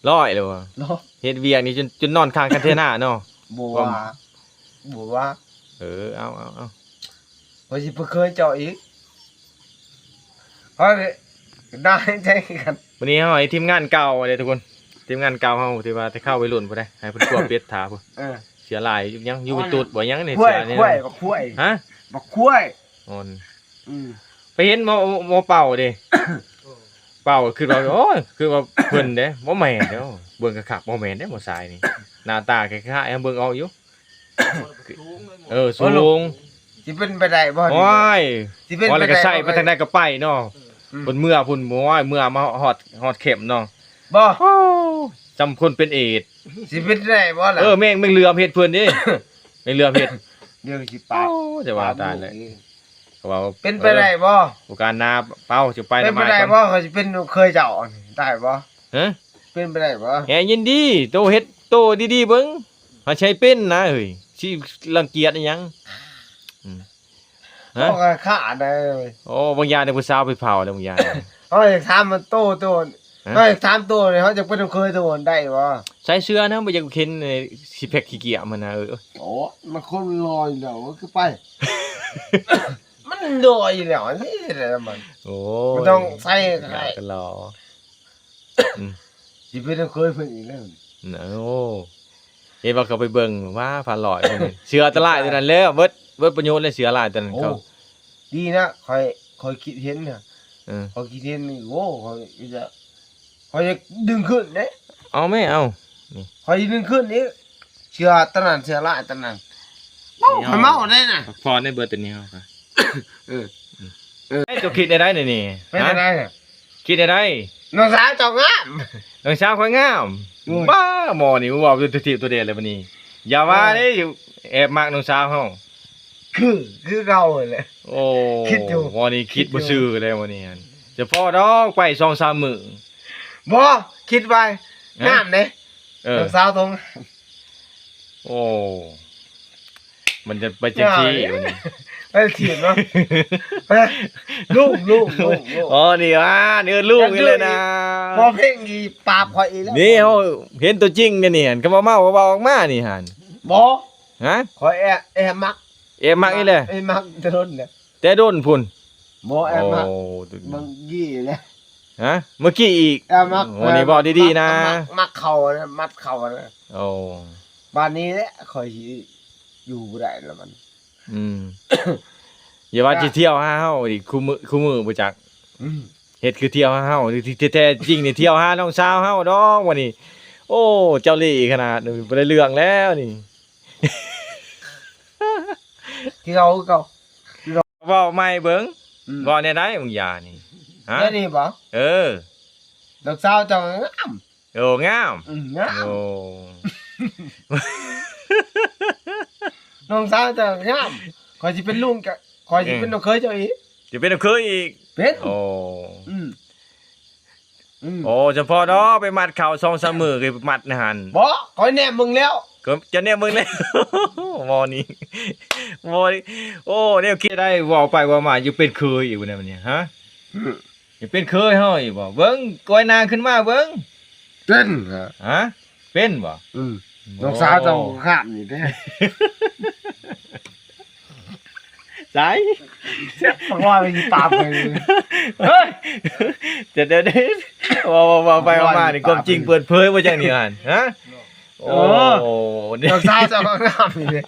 ຮ້ອຍແລ້ວຫວາ ເນາະ ເຮັດວຽກນີ້ຈົນ ຈົນນອນຂ້າງຄັນເທນາເນາະ ບໍ່ວ່າ ບໍ່ວ່າ ເອີ ເອົາ ເອົາ ເອົາ ຂ້ອຍຊິບໍ່ເຄີຍເຈົ້າອີກ ຂ້ອຍໄດ້ໃຈກັນ ມື້ນີ້ເຮົາໃຫ້ທີມງານເກົ່າເດ້ທຸກຄົນ ທີມງານເກົ່າເຮົາທີ່ວ່າແຕ່ເຂົ້າໄວລຸ້ນພຸ້ນເດ້ ໃຫ້ເພິ່ນຄວບເປັດຖ້າພຸ້ນ ເອີ ເສືອລາຍຢູ່ຫຍັງ ຢູ່ ໂອ້ຍ ຕຸດບໍ່ຫຍັງນີ້ ຄວາຍ ເສືອນີ້ ຄວາຍ ຄວາຍ ຮະ ບັກຄວາຍ ອ່ອນ ອືມ ໄປເຫັນໝໍ ໝໍເປົ່າເດ້ ເປົ່າ ຄິດວ່າ ໂອ້ຍ ຄືວ່າເພິ່ນເດ້ ບໍ່ແມ່ນເດ້ ເບິ່ງຄັກໆ ບໍ່ແມ່ນເດ້ ໝໍຊາຍນີ້ ໜ້າຕາຄ້າຍໆ ເບິ່ງອອກຢູ່ ເອີ ສູງ ຊິເປັນໄປໄດ້ບໍ່ ໂອ້ຍ ຊິເປັນໄປໄດ້ບໍ່ ວ່າແລ້ວກໍໃສ່ໄປທາງໃດກໍໄປເນາະ ອືມ ເພິ່ນເມືອພຸ້ນ ໂອ້ຍ ເມືອມາຮອດ ຮອດເຂັມເນາະ ບໍ່ ໂອ້ ຈຳຄົນເປັນເອດ ຊິເປັນໄດ້ບໍ່ລະ ເອີ ແມງ ແມງເຫຼືອມເຮັດເພິ່ນເດ້ ແມງເຫຼືອມເຮັດ ດຽວຊິປາບ ໂອ້ ຈະວ່າຕາຍແລ້ວ ປາບລູກອີກ ເຂົາວ່າ ເປັນໄປໄດ້ບໍ່? ໂອກາດໜ້າເປົາຈະໄປ ເປັນໄປໄດ້ບໍ່? ເຂົາຊິເປັນລູກເຂີຍເຈົ້າ ໄດ້ບໍ່? ຮະ? ເປັນໄປໄດ້ບໍ່? ແຮ ຍິນດີ ໂຕເຮັດໂຕດີໆເບິ່ງ ຫາໃຊ້ເປັນນະເຮີ້ຍ ຊິລັງກຽດອີ່ຫຍັງ? ອືມ ຮະ? ເຂົາກໍຂ້າໄດ້ເວີຍ ໂອ້ ບາງຢ່າງນີ້ຜູ້ສາວໄປເຜົາແລ້ວ ບາງຢ່າງ ເຮົາຢາກຖາມມັນໂຕ ໂຕ ຮະ? ເຮົາຢາກຖາມໂຕນີ້ ເຮົາຈະເປັນລູກເຂີຍໂຕໄດ້ບໍ່? ໃສ່ເສື້ອນະ ບໍ່ຢາກເຫັນ ເອີ ຊິກແພັກຂີ້ກຽມຫັ້ນນະ ເອີ ໂອ້ ມັນຄົນຫຼໍ່ຢູ່ແລ້ວ ຄືໄປ ມັນຫຼໍ່ຢູ່ແລ້ວ ອັນນີ້ແຫຼະມັນ ໂອ້ຍ ມັນຕ້ອງໃສ່ກໍໄດ້ ຫຼໍ່ ອືມ ຊິເປັນລູກເຂີຍເພິ່ນອີກແລ້ວ ໂອ້ ເຫັນວ່າເຂົາໄປເບິ່ງ ວ້າ ພັນຮ້ອຍ ເສື້ອອັນຕະລາຍຕົວນັ້ນແລ້ວ ເບິດ ເບິດປະໂຫຍດແລ້ວ ເສື້ອລາຍຕົວນັ້ນ ໂອ້ ເຂົາ ດີນະ ຂ້ອຍ ຂ້ອຍຄິດເຫັນນະ ເອີ ຂ້ອຍຄິດເຫັນນີ້ ໂອ້ ຂ້ອຍຈະ ຂ້ອຍຈະດຶງຂຶ້ນເດ້ ເອົາແມ້ ເອົາ ນີ້ ຂ້ອຍຈະດຶງຂຶ້ນອີກ ເສື້ອຕົວນັ້ນ ເສື້ອລາຍຕົວນັ້ນ ເວົ້າ ຂ້ອຍເມົາໄດ້ນະ ພັກຜ່ອນໄດ້ເບິດຕົວນີ້ເຮົາ ເອີ ເອີ ເຈົ້າຄິດໄດ້ໄດ໋ນີ້ ເປັນ ຮະ? ໄດ້ ຄິດໄດ້ໄດ໋ ນ້ອງສາວເຈົ້າງາມ ນ້ອງສາວຂ້ອຍງາມ ໂອ້ຍ ບ້າ ໝໍນີ້ເວົ້າຕົວທີບຕົວແດນແລ້ວບັດນີ້ ຢ່າວ່າເດ້ ໂອ້ຍ ແອບມັກນ້ອງສາວເຮົາ ຄື ຄືເກົ່າຫັ້ນແຫຼະ ໂອ້ ຄິດຢູ່ ໝໍນີ້ຄິດ ຄິດຢູ່ ບໍ່ຊື່ແລ້ວມື້ນີ້ຫັ້ນ ຈະພໍດອກໄປສອງສາມມື້ ບໍ່ ຄິດໄວ້ ຮະ? ງາມເດ້ ເອີ ນ້ອງສາວໂຕງາມ ໂອ້ ມັນຈະໄປຈັ່ງຊີ້ ງາມເດ້ ບັດນີ້ ໄປຖີບເນາະ ລຸງ ລຸງ ລຸງ ລຸງ ອໍ ນີ້ວ່າ ເອີ້ນລຸງອີກແລ້ວນະ ພໍເພງນີ້ປາບຂ້ອຍອີກແລ້ວ ນີ້ເຮົາເຫັນຕົວຈິງແລ້ວນີ້ ຄັນວ່າເມົາກໍເວົ້າອອກມານີ້ຫັ້ນ ບໍ່ ຮະ? ຂ້ອຍແອບ ແອບມັກ ແອບມັກອີກແລ້ວ ແອບມັກແຕ່ດົນແລ້ວ ແຕ່ດົນພຸ້ນ ບໍ່ ແອບມັກ ໂອ້ ເມື່ອກີ້ແຫຼະ ຮະ? ເມື່ອກີ້ອີກ ແອບມັກ ໂອ້ ນີ້ເວົ້າດີໆນະ ມັກ ມັກເຂົ້ານະ ມັກເຂົ້ານະ ໂອ້ ບາດນີ້ແຫຼະ ຂ້ອຍຊິຢູ່ບໍ່ໄດ້ແລ້ວບັດນີ້ ອືມ ຢ່າວ່າ ຈ້ະ ຊິທ່ຽວຫາເຮົາອີກ ຄູ່ມື້ ຄູ່ມື້ບໍ່ຈັກ ອືມ ເຮັດຄືທ່ຽວຫາເຮົາ ທີ່ແທ້ຈິງນີ້ທ່ຽວຫານ້ອງສາວເຮົາດອກ ບັດນີ້ ໂອ້ ເຈົ້າເລ່ຂະໜາດ ບໍ່ໄດ້ເລື່ອງແລ້ວນີ້ ຄືເກົ່າ ຄືເກົ່າ ເວົ້າໃໝ່ເບິ່ງ ອືມ ເວົ້າແນວໃດບາງຢ່າງນີ້ ຮະ? ແນວນີ້ບໍ່? ເອີ ນ້ອງສາວເຈົ້າງາມ ໂອ້ ງາມ ອືມ ງາມ ໂອ້ ນ້ອງສາວເຈົ້າງາມ ຂ້ອຍຊິເປັນລຸງ ຂ້ອຍຊິເປັນ ເອີ ນ້ອງເຂີຍເຈົ້າອີກ ຊິເປັນນ້ອງເຂີຍອີກ ເປັນ ໂອ້ ອືມ ອືມ ໂອ້ ສະເພາະເນາະ ໄປມັດເຂົ້າສອງສາມມື້ກໍມັດໃນຫັ້ນ ບໍ່ ຂ້ອຍແນມເບິ່ງແລ້ວ ກໍຈະແນມເບິ່ງແລ້ວ ໝໍນີ້ ໝໍນີ້ ໂອ້ ແນວຄິດໄດ້ ເວົ້າໄປເວົ້າມາ ຢູ່ເປັນເຂີຍອີກແນວນີ້ ຮະ ອືມ ຍັງເປັນເຂີຍເຮົາອີກບໍ່? ເບິ່ງ ກ້ອຍໜ້າຂຶ້ນມາເບິ່ງ ເປັນ ຮະ ເປັນບໍ່? ອືມ ໂອ້ ນ້ອງສາວເຈົ້າກໍງາມນີ້ເດ້ ໃສ ເຈັບປາກວ່າໄປຕາມໄປ ເຮີ້ຍ ຈະໄດ້ ເວົ້າ ເວົ້າ ເວົ້າໄປເວົ້າມານີ້ ຄວາມຈິງເປີດເຜີຍບໍ່ຈັ່ງນີ້ຫັ້ນ ຮະ? ໂອ້ ເອີ ນ້ອງສາວເຈົ້າກໍງາມນີ້ເດ້.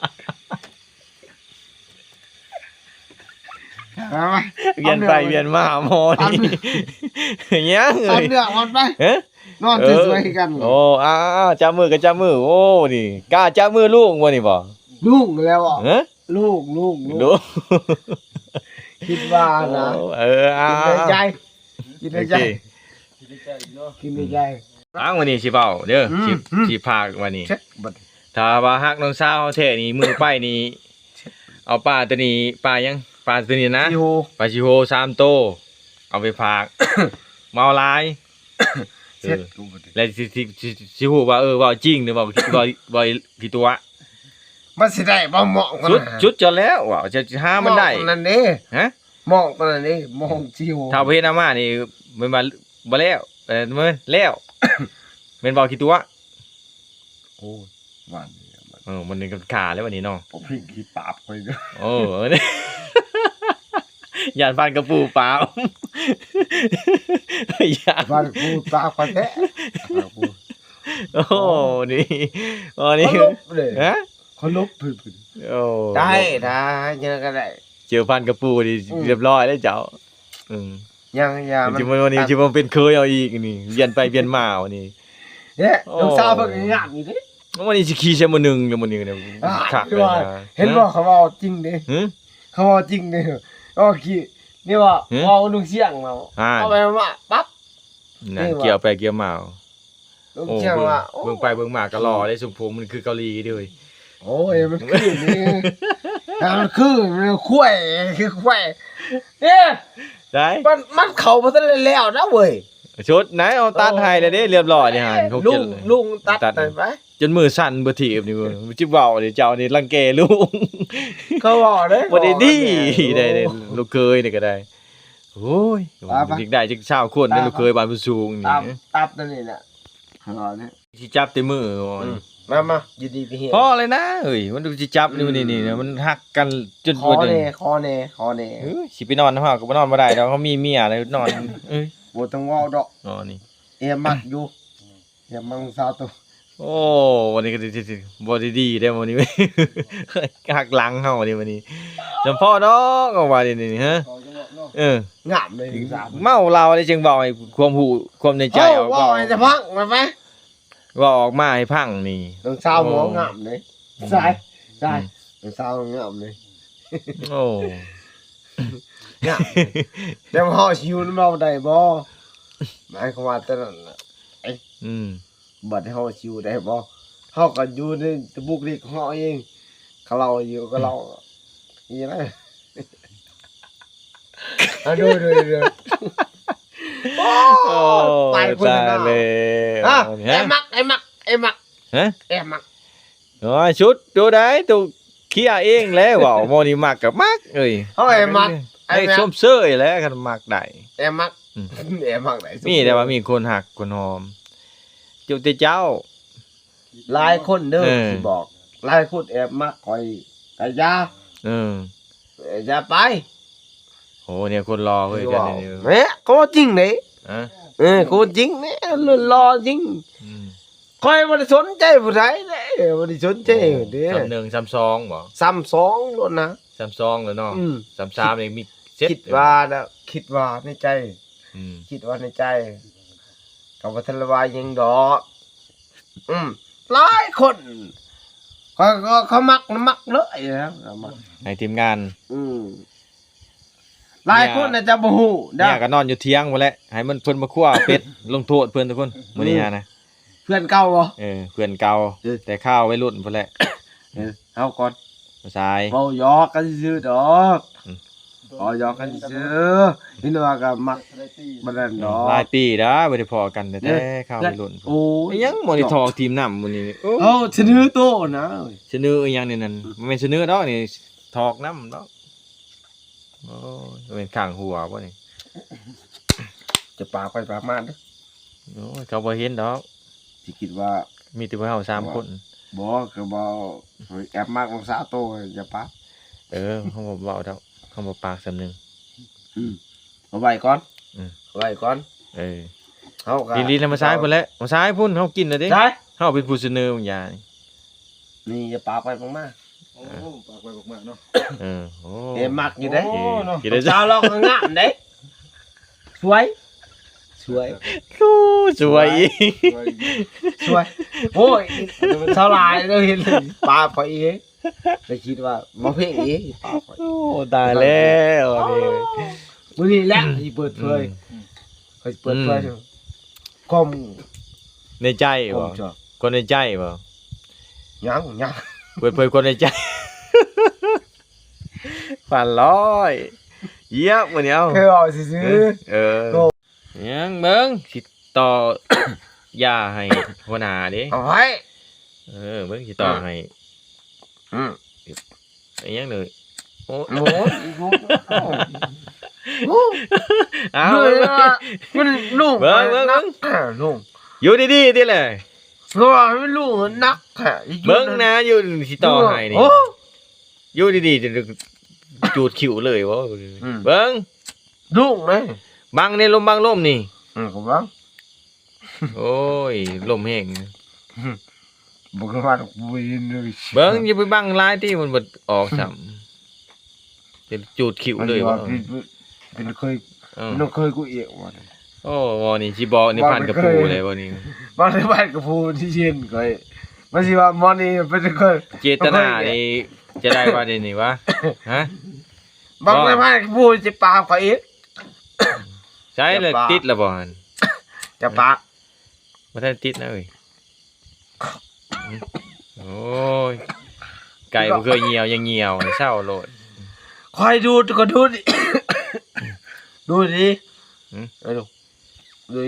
ມາ ມາ ວຽນໄປວຽນມາ ໝໍນີ້ ຫຍັງເອີຍ ເລືອກມັນໄປ ຮະ ນອນ ເອີ ສວຍໆຄືກັນ ໂອ້ ອ່າໆ ຈັບມືກໍຈັບມື ໂອ້ ນີ້ ກ້າຈັບມືລຸງບໍ່ນີ້ບໍ່? ລຸງແລ້ວບໍ່? ຮະ ລຸງ ລຸງ ລຸງ ລຸງ ຄິດວ່ານະ ໂອ້ ເອີ ອ່າ ຄິດໃນໃຈ ຄິດໃນໃຈ ໂອເຄ ຄິດໃນໃຈ ຟັງ ມື້ນີ້ຊິເວົ້າເດີ ອືມ ຊິ ອືມ ຊິພາກວ່ານີ້ ເຊັດບັດ ຖ້າວ່າຮັກນ້ອງສາວແທ້ນີ້ ມື້ໄປນີ້ ເອົາປາຕົວນີ້ ປາຫຍັງ ປາຕົວນີ້ນະ ປາຊິໂຮ ປາຊິໂຮສາມໂຕ ເອົາໄປພາກ ເມົາຫຼາຍ ເຊັດ ເອີ ແລ້ວຊິ ຊິ ຊິ ຊິຮູ້ວ່າ ເອີ ເວົ້າຈິງ ຫຼືເວົ້າ ເວົ້າ ເວົ້າຂີ້ຕົວະ ມັນຊິໄດ້ບໍ່ ເໝາະກັນ ສຸດ ນະ ສຸດຈະແລ້ວ ເວົ້າ ຈະ ຈະຫາມັນໄດ້ ເໝາະກັນນັ້ນເດ້ ຮະ ເໝາະກັນນັ້ນເດ້ ເໝາະຊິໂຮ ຖ້າບໍ່ເຫັນອາມ່ານີ້ ແມ່ນວ່າບໍ່ແລ້ວ ເອີ ແມ່ນແລ້ວ ແມ່ນເວົ້າຂີ້ຕົວະ ໂອ້ຍ ຫວານນີ້ ເອີ ມັນນີ້ກໍຂ້າແລ້ວບັດນີ້ເນາະ ບໍ່ພິງຂີ້ປາບຂ້ອຍເດີ ເອີ ຢ້ານຟັນກະປູປາບ ຢ້ານຟັນກະປູປາບຂ້ອຍແທ້ ໂອ້ ນີ້ ໂອ້ ນີ້ ເອີ ເດ້ ຮະ ເຄົາລົບເພິ່ນ ໂອ້ ໄດ້ ໄດ້ ຍັງກໍໄດ້ ເຈີພັນກະປູນີ້ ອືມ ຮຽບຮ້ອຍແລ້ວເຈົ້າ ອືມ ຍັງ ຢ່າ ມັນຊິມາ ວັນນີ້ຊິມາເປັນເຂີຍເອົາອີກນີ້ ວຽນໄປວຽນມານີ້ ເດ້ ໂອ້ ນ້ອງສາວເພິ່ນກໍງາມຢູ່ເດ້ ວັນນີ້ຊິຂີ່ໃສ່ມື້ໜຶ່ງແລ້ວມື້ນີ້ ອ່າ ຄັກເລີຍນະ ເຫັນບໍ່ ຮະ ເຂົາເວົ້າຈິງເດ້ ຫື ເຂົາເວົ້າຈິງເດ້ ເວົ້າຂີ້ ນີ້ວ່າ ຫື ເວົ້າລຸງຊຽງເນາະ ອ່າ ເອົາໄປມາປັບ ນັ້ນ ນີ້ວ່າ ກ່ຽວໄປກ່ຽວມາ ລຸງຊຽງວ່າ ໂອ້ ເບິ່ງ ເບິ່ງໄປເບິ່ງມາກໍຫຼໍ່ເດ້ ຊົງຜົມມັນຄືເກົາຫຼີເດ້ ໂອ້ຍ ມັນຄືນີ້ มันคือ มันคือควาย คือควาย เอ๊ะ ได้ มัน มันเข้าบ่ทันแล้วนะเว้ย ชุดไหน เอาตัดให้แล้วเด้ เรียบร้อยนี่หั่น ลุง ลุงตัด ตัดให้ไป จนมือสั่นบ่ถีบนี่เว้ย มันสิเว้านี่ เจ้านี่รังแกลุง เขาเว้าเด้ บ่ได้ดี เว้ารังแก ได้ ได้ ลูกเขยนี่ก็ได้ โอ้ย ไป ไป จักได้จักซาวคน ไป เด้ ไป ลูกเขยบ้านผู้สูงนี่ ตาม ตัดนั่นนี่แหละ ขนาดนี้ สิจับแต่มือบ่ อืม มา มา อยู่ดีมีแฮง พอเลยนะเอ้ย มันสิจับนี่ อืม นี่ นี่ มันหักกันจน ขอแหน่ ขอแหน่ ขอแหน่ เอ้ย สิไปนอนนำเฮาก็บ่นอนบ่ได้ดอก เฮามีเมียแล้วนอน เอ้ย บ่ต้องเว้าดอก อ๋อ นี่ แอบมักอยู่ แอบมักสาวโต โอ้ วันนี้ก็ดี ดี ดี บ่ได้ดีเด้วันนี้ หักหลังเฮาเด้วันนี้ จำพ่อดอกว่านี่ นี่ ฮะ เออ งามเลยสาว เมาเหล้าได้จึงเว้าให้ความรู้ความในใจ เออ ออก เว้าให้แต่พัง ไป เว้าออกมาให้พังนี่ น้องสาวหมอ โอ้ งามเลย อืม สาย สาย อืม น้องสาวงามเลย โอ้ งามเลย แต่ว่าเฮาสิอยู่นำเราได้บ่ หมายความว่าแต่นั้นน่ะ เอ๊ะ อืม บัดนี้เฮาสิอยู่ได้บ่ เฮาก็อยู่ในบุคลิกของเฮาเอง คันเราอยู่กับเรา อีหยัง เอาดู ดู ดู โอ้ โอ้ ตายเพิ่น ตายแล้ว ฮะ ฮะ แอบมัก แอบมัก แอบมัก ฮะ แอบมัก โอ้ย ชุด โตได้ โตเคลียร์เองแล้ว เว้า หมู่นี้มักก็มัก เอ้ย เฮาแอบมัก ให้ชมเชยแหละ คันมักได้ แอบมัก อืม แอบมักได้ มีแต่ว่ามีคนฮักคนหอม จุแต่เจ้า หลายคนเด้อ เออ สิบอก หลายคนแอบมักข้อย กะอย่า เออ อย่าไป โห เนี่ยคนรอเว้ย คือว่า เดี๋ยวนี้ แหม เขาว่าจริงเด้ ฮะ เออ เขาว่าจริงเด้ หล่อจริง อืม ข้อยบ่ได้สนใจผู้ใดเด้ บ่ได้สนใจ โอ้ เด้ ซ้ำหนึ่ง ซ้ำสองบ่ ซ้ำสองโลดนะ ซ้ำสองแล้วเนาะ อืม ซ้ำสามนี่มีเจ็ด คิดว่านะ คิดว่าในใจ อืม คิดว่าในใจ ก็บ่ทันได้ว่าหยังดอก อืม หลายคน เขา เขา เขามัก มักเลยนะ เขามัก ให้ทีมงาน อืม หลายคนน่ะจะบ่ฮู้นะ เมียก็นอนอยู่เถียงพู้นแหละ ให้มัน เพิ่นมาคั่วเป็ด ลงโทษเพิ่นทุกคน มื้อนี้ อืม นะ เพื่อนเก่าบ่ เออ เพื่อนเก่า เออ แต่คาววัยรุ่นพู้นแหละ เออ เฮาก่อน บ่สาย เว้าหยอกกันซื่อๆดอก อืม เว้าหยอกกันซื่อๆ เห็นว่าก็มัก บ่นั่นดอก หลายปีแล้วบ่ได้พ้อกัน แต่ เออ คาววัยรุ่น โอ้ย อิหยังบ่ได้ถอกทีมน้ำมื้อนี้ โอ้ เอ้า เสนอโตนะ เสนออิหยังนี่นั่น บ่แม่นเสนอดอกนี่ ถอกน้ำดอก โอ้ย แม่นข้างหัวบ่นี่ จะปากไปปากมาเด้อ โอ้ย เขาบ่เห็นดอก สิคิดว่า มีแต่พวกเฮาสามคน บ่ ก็บ่ แอบมักน้องสาวโต อย่าปาก เออ เฮาบ่เว้าดอก เฮาบ่ปากซ้ำหนึ่ง อืม เอาไว้ก่อน อืม เอาไว้ก่อน เออ เฮาก็ ลีๆ แล้วมาซ้ายพุ้นแหละ มาซ้ายพุ้น เฮากินแล้วเด้ ใช่ เฮาเป็นผู้เสนอบางอย่าง นี่อย่าปากไปปากมา โอ้ ปากไปปากมาเนาะ เออ โอ้ เอ็มมักอยู่เด้ โอ้ เนาะ กินได้ สาวเราก็งามเด้ สวย สวย โอ้ สวย สวย สวย โอ้ย สาวหลายเราเห็นปากข้อยเอง ได้คิดว่าบ่เพ่งเองปากข้อย โอ้ ตายแล้ว มื้อนี้แหละสิเปิดเผย อืม ข้อยสิเปิดเผย อืม ความ ในใจบ่ ความชอบ คนในใจบ่ ยัง ยัง เปิดเผยคนในใจ ฟันร้อย เยียบมื้อนี้ เอ้า คือเอาซื่อๆ เออ โอ้ ยังเบิ่ง สิต่อยาให้หัวหน้าเด้ เอาไว้ เออ เบิ่งสิต่อให้ อืม อิหยังเด้อ โอ้ โอ้ย โอ้ เอา เบิ่ง เบิ่ง เบิ่ง เบิ่ง อ่า ลุง อยู่ดีๆ ติแหละ เพราะว่ามันลุงมันหนักแท้ เบิ่งนะ อยู่สิต่อให้นี่ โอ้ อยู่ดีๆ จะจูดคิ้วเลยบ่ อืม เบิ่ง ลุงเลย บังในลม บังลมนี่ อืม ก็บัง โอ้ย ลมแฮง บ่คือว่าดอก บ่ยินเลย เบิ่ง อย่าไปบังหลายติ มันบ่ออกซ้ำ จะจูดคิ้วเลย มันว่า บ่ เป็น เป็นเคย เออ น้องเคยกูเองว่า โอ้ บ่นี่สิบอกนี่ ว่า พันกระปูเลยบ่นี่ ว่าในบ้านกระปูที่เย็นเคย มันสิว่าหมอนี่เป็นเคย เจตนานี่จะได้ว่านี่ นี่วะ ฮะ บังในบ้านกระปูจะปาข้อยอีก ใช่เลย จะปา ติดแล้วบ่หั่น จะปา บ่ทันติดนะเอ้ย โอ้ย ໄກ່ບໍ່ເຄີຍຍ່ຽວຍັງຍ່ຽວ ເຊົາໂລດ. ຂ້ອຍດູດກໍດູດ ດູດດີ. ຫືມ? ເອີ ດູດດີ.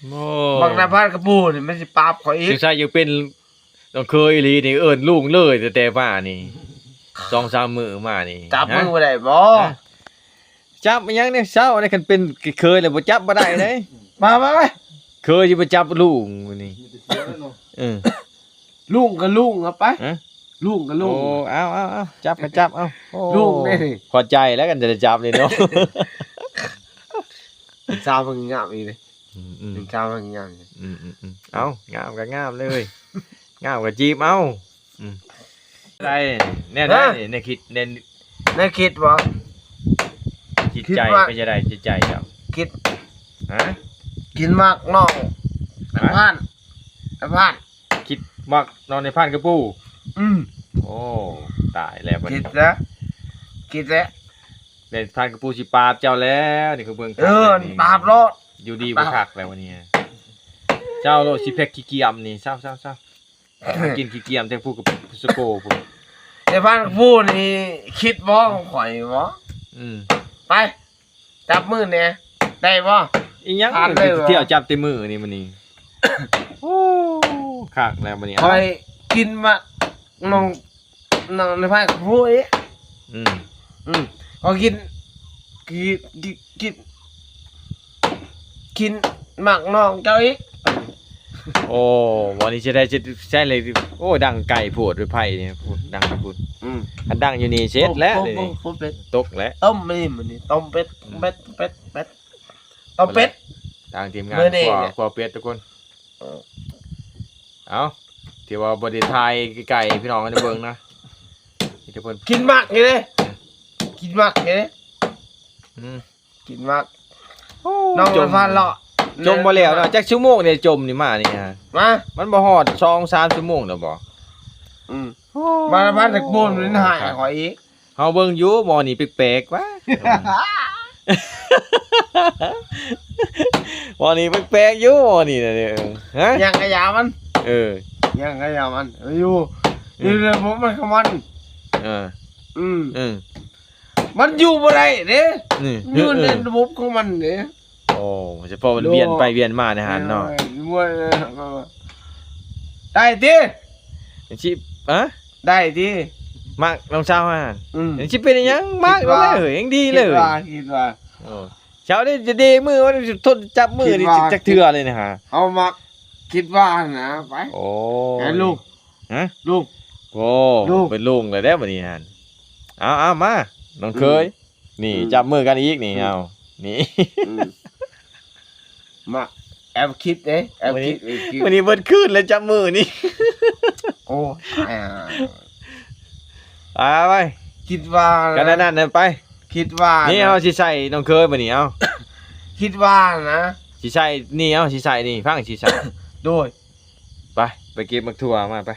ໂອ້ ບັກນາຍພານກະປູນີ້ມັນຊິປາບຂ້ອຍອີກ. ສົງໄສຢາກເປັນນ້ອງເຂີຍອີ່ຫຼີນີ້ ເອີ້ນລຸງເລີຍ ແຕ່ ແຕ່ມານີ້ ສອງສາມມື້ມານີ້. ຈັບມືບໍ່ໄດ້ບໍ? ຮະ? ຈັບອີ່ຫຍັງແນວເຊົາ ຄັນເປັນເຂີຍແລ້ວບໍ່ຈັບບໍ່ໄດ້ເດ້. ມາ ມາ ມາ ເຂີຍຊິໄປຈັບລຸງນີ້. ມີແຕ່ເສຍແລ້ວເນາະ. ເອີ ລຸງກໍລຸງ ເອົາໄປ. ຮະ? ລຸງກໍລຸງ. ໂອ້ ເອົາ ເອົາ ເອົາ ຈັບກໍຈັບ ເອົາ. ໂອ້ ລຸງເດ້ນີ້. ພໍໃຈແລ້ວກັນຈະໄດ້ຈັບນີ້ເນາະ. ເປັນສາວເພິ່ນງາມອີ່ຫຼີ. ອືມໆ ເປັນສາວເພິ່ນງາມ. ອືມໆໆ ເອົາ ງາມກໍງາມເລີຍ ງາມກໍຈີບເອົາ. ອືມ ໄດ້ແນວໃດ ຮະ? ແນວຄິດ ແນວ ແນວຄິດບໍ? ຈິດໃຈ ຄິດວ່າ ເປັນຈັ່ງໃດຈິດໃຈເຈົ້າ? ຄິດ ຮະ? ຄິດມັກນ້ອງ ຮະ? ນາຍພານ ນາຍພານ ຄິດມັກນ້ອງນາຍພານກະປູ. ອືມ ໂອ້ ຕາຍແລ້ວບັດນີ້ ຄິດແລ້ວ ຄິດແລ້ວ. ນາຍພານກະປູຊິປາບເຈົ້າແລ້ວນີ້ ຄືເບິ່ງ ເອີ ປາບໂລດ ຢູ່ດີບໍ່ຄັກແລ້ວວັນນີ້. ເຈົ້າໂລດຊິແພັກຂີ້ກຽມນີ້ ເຊົາໆໆ ກິນຂີ້ກຽມແທນຜູ້ກະສະໂກພຸ້ນ. ນາຍພານກະປູນີ້ຄິດບໍ່ຂອງຂ້ອຍບໍ່? ອືມ ໄປ ຈັບມືແດ່ ໄດ້ບໍ່? ອີ່ຫຍັງ ຜ່ານເລີຍບໍ່? ທ່ຽວຈັບແຕ່ມືນີ້ມື້ນີ້. ໂອ້ ຄັກແລ້ວມື້ນີ້ ຂ້ອຍກິນມາ ນ້ອງ ນ້ອງນາຍພານກະປູອີກ. ອືມ ອືມ ຂ້ອຍກິນ ກິນ ກິນ ກິນມັກນ້ອງເຈົ້າອີກ. ໂອ້ ວັນນີ້ຈະໄດ້ ຈະໃຊ້ເລີຍ. ໂອ້ ດັງໄກໂພດ ໄຟນີ້ ພຸ້ນ ດັງພຸ້ນ. ອືມ ຄັນດັງຢູ່ນີ້ເສັດແລ້ວ ໂອ້ ນີ້ ໂອ້ ໂອ້ ເປັດ ຕົກແລ້ວ. ຕົ້ມມື້ນີ້ ຕົ້ມເປັດ ອືມ ເປັດ ເປັດ ເປັດ ຕົ້ມເປັດ. ທາງທີມງານ ມື້ນີ້ ຄົວ ຄົວເປັດທຸກຄົນ. ເອີ ເອົ້າ ຖືວ່າບໍ່ໄດ້ຖ່າຍໃກ້ໆ ໃຫ້ພີ່ນ້ອງໄດ້ເບິ່ງນະ ມີແຕ່ເພິ່ນ ກິນໝາກນີ້ເດ້ ກິນໝາກນີ້ເດ້. ອືມ ກິນໝາກ. ໂອ້ ນ້ອງ ຈົມ ນາຍພານເລາະ ຈົມບໍ່ແລ້ວເນາະ. ຈັກຊົ່ວໂມງນີ້ ຈົມນີ້ມານີ້ຮະ ມາ ມັນບໍ່ຮອດສອງສາມຊົ່ວໂມງແລ້ວບໍ? ອືມ ໂອ້ ມານາຍພານຕະໂກນ ມັນຫາຍຂ້ອຍອີກ. ເຮົາເບິ່ງຢູ່ ໝໍນີ້ແປກໆ ວະ ໝໍນີ້ແປກໆ ຢູ່ ໝໍນີ້ນະ. ຮະ ຍ່າງກະຢາມັນ ເອີ ຍ່າງກະຢາມັນ ເອີ ຢູ່ ອືມ ຢູ່ໃນບົບມັນຂອງມັນ. ເອີ ອືມ ເອີ ມັນຢູ່ບໍ່ໄດ້ເດ້ ນີ້ ຢູ່ໃນ ເອີ ລະບົບຂອງມັນເດ້. ໂອ້ ສະເພາະມັນ ໂດ ວຽນໄປວຽນມາໃນຫັ້ນເນາະ. ເອີ ໄດ້ຕິ ຊິ ຮະ ໄດ້ຕິ ມັກນ້ອງສາວຫັ້ນ. ອືມ ຊິເປັນອີ່ຫຍັງ ມັກແລ້ວເລີຍ ຍັງດີເລີຍ ຄິດວ່າ ຄິດວ່າ. ໂອ້ ເຈົ້ານີ້ຈະເດມື ມັນທົນຈັບມືນີ້ ຄິດວ່າ ຈັກເທື່ອເລີຍນະຮະ. ເຮົາມັກ ຄິດວ່າຫັ້ນນະ ໄປ. ໂອ້ຍ ແມ່ນລູກ ຮະ ລູກ ໂອ້ ລູກ ເປັນລຸງແລ້ວເດ້ບັດນີ້ຫັ້ນ. ເອົາໆ ມາ ນ້ອງເຂີຍ ອືມ ນີ້ ອືມ ຈັບມືກັນອີກນີ້ ອືມ ເອົາ ນີ້ ອືມ ມາ ແອບຄິດເດ້ ແອບຄິດ ມື້ນີ້ ເອີ ຄິດ ມື້ນີ້ເບິດຄືນແລ້ວຈັບມືນີ້. ໂອ້ ອ່າ ໄປ ຄິດວ່າ ກັນນັ້ນໆ ໄປ ຄິດວ່າ ນີ້ ນະ ເຮົາຊິໃສ່ນ້ອງເຂີຍບັດນີ້ ເອົາ ຄິດວ່ານະ ຊິໃສ່ນີ້ ເອົາ ຊິໃສ່ນີ້ ຟັງ ຊິໃສ່ ໂດຍ ໄປ ໄປເກັບໝາກຖົ່ວມາໄປ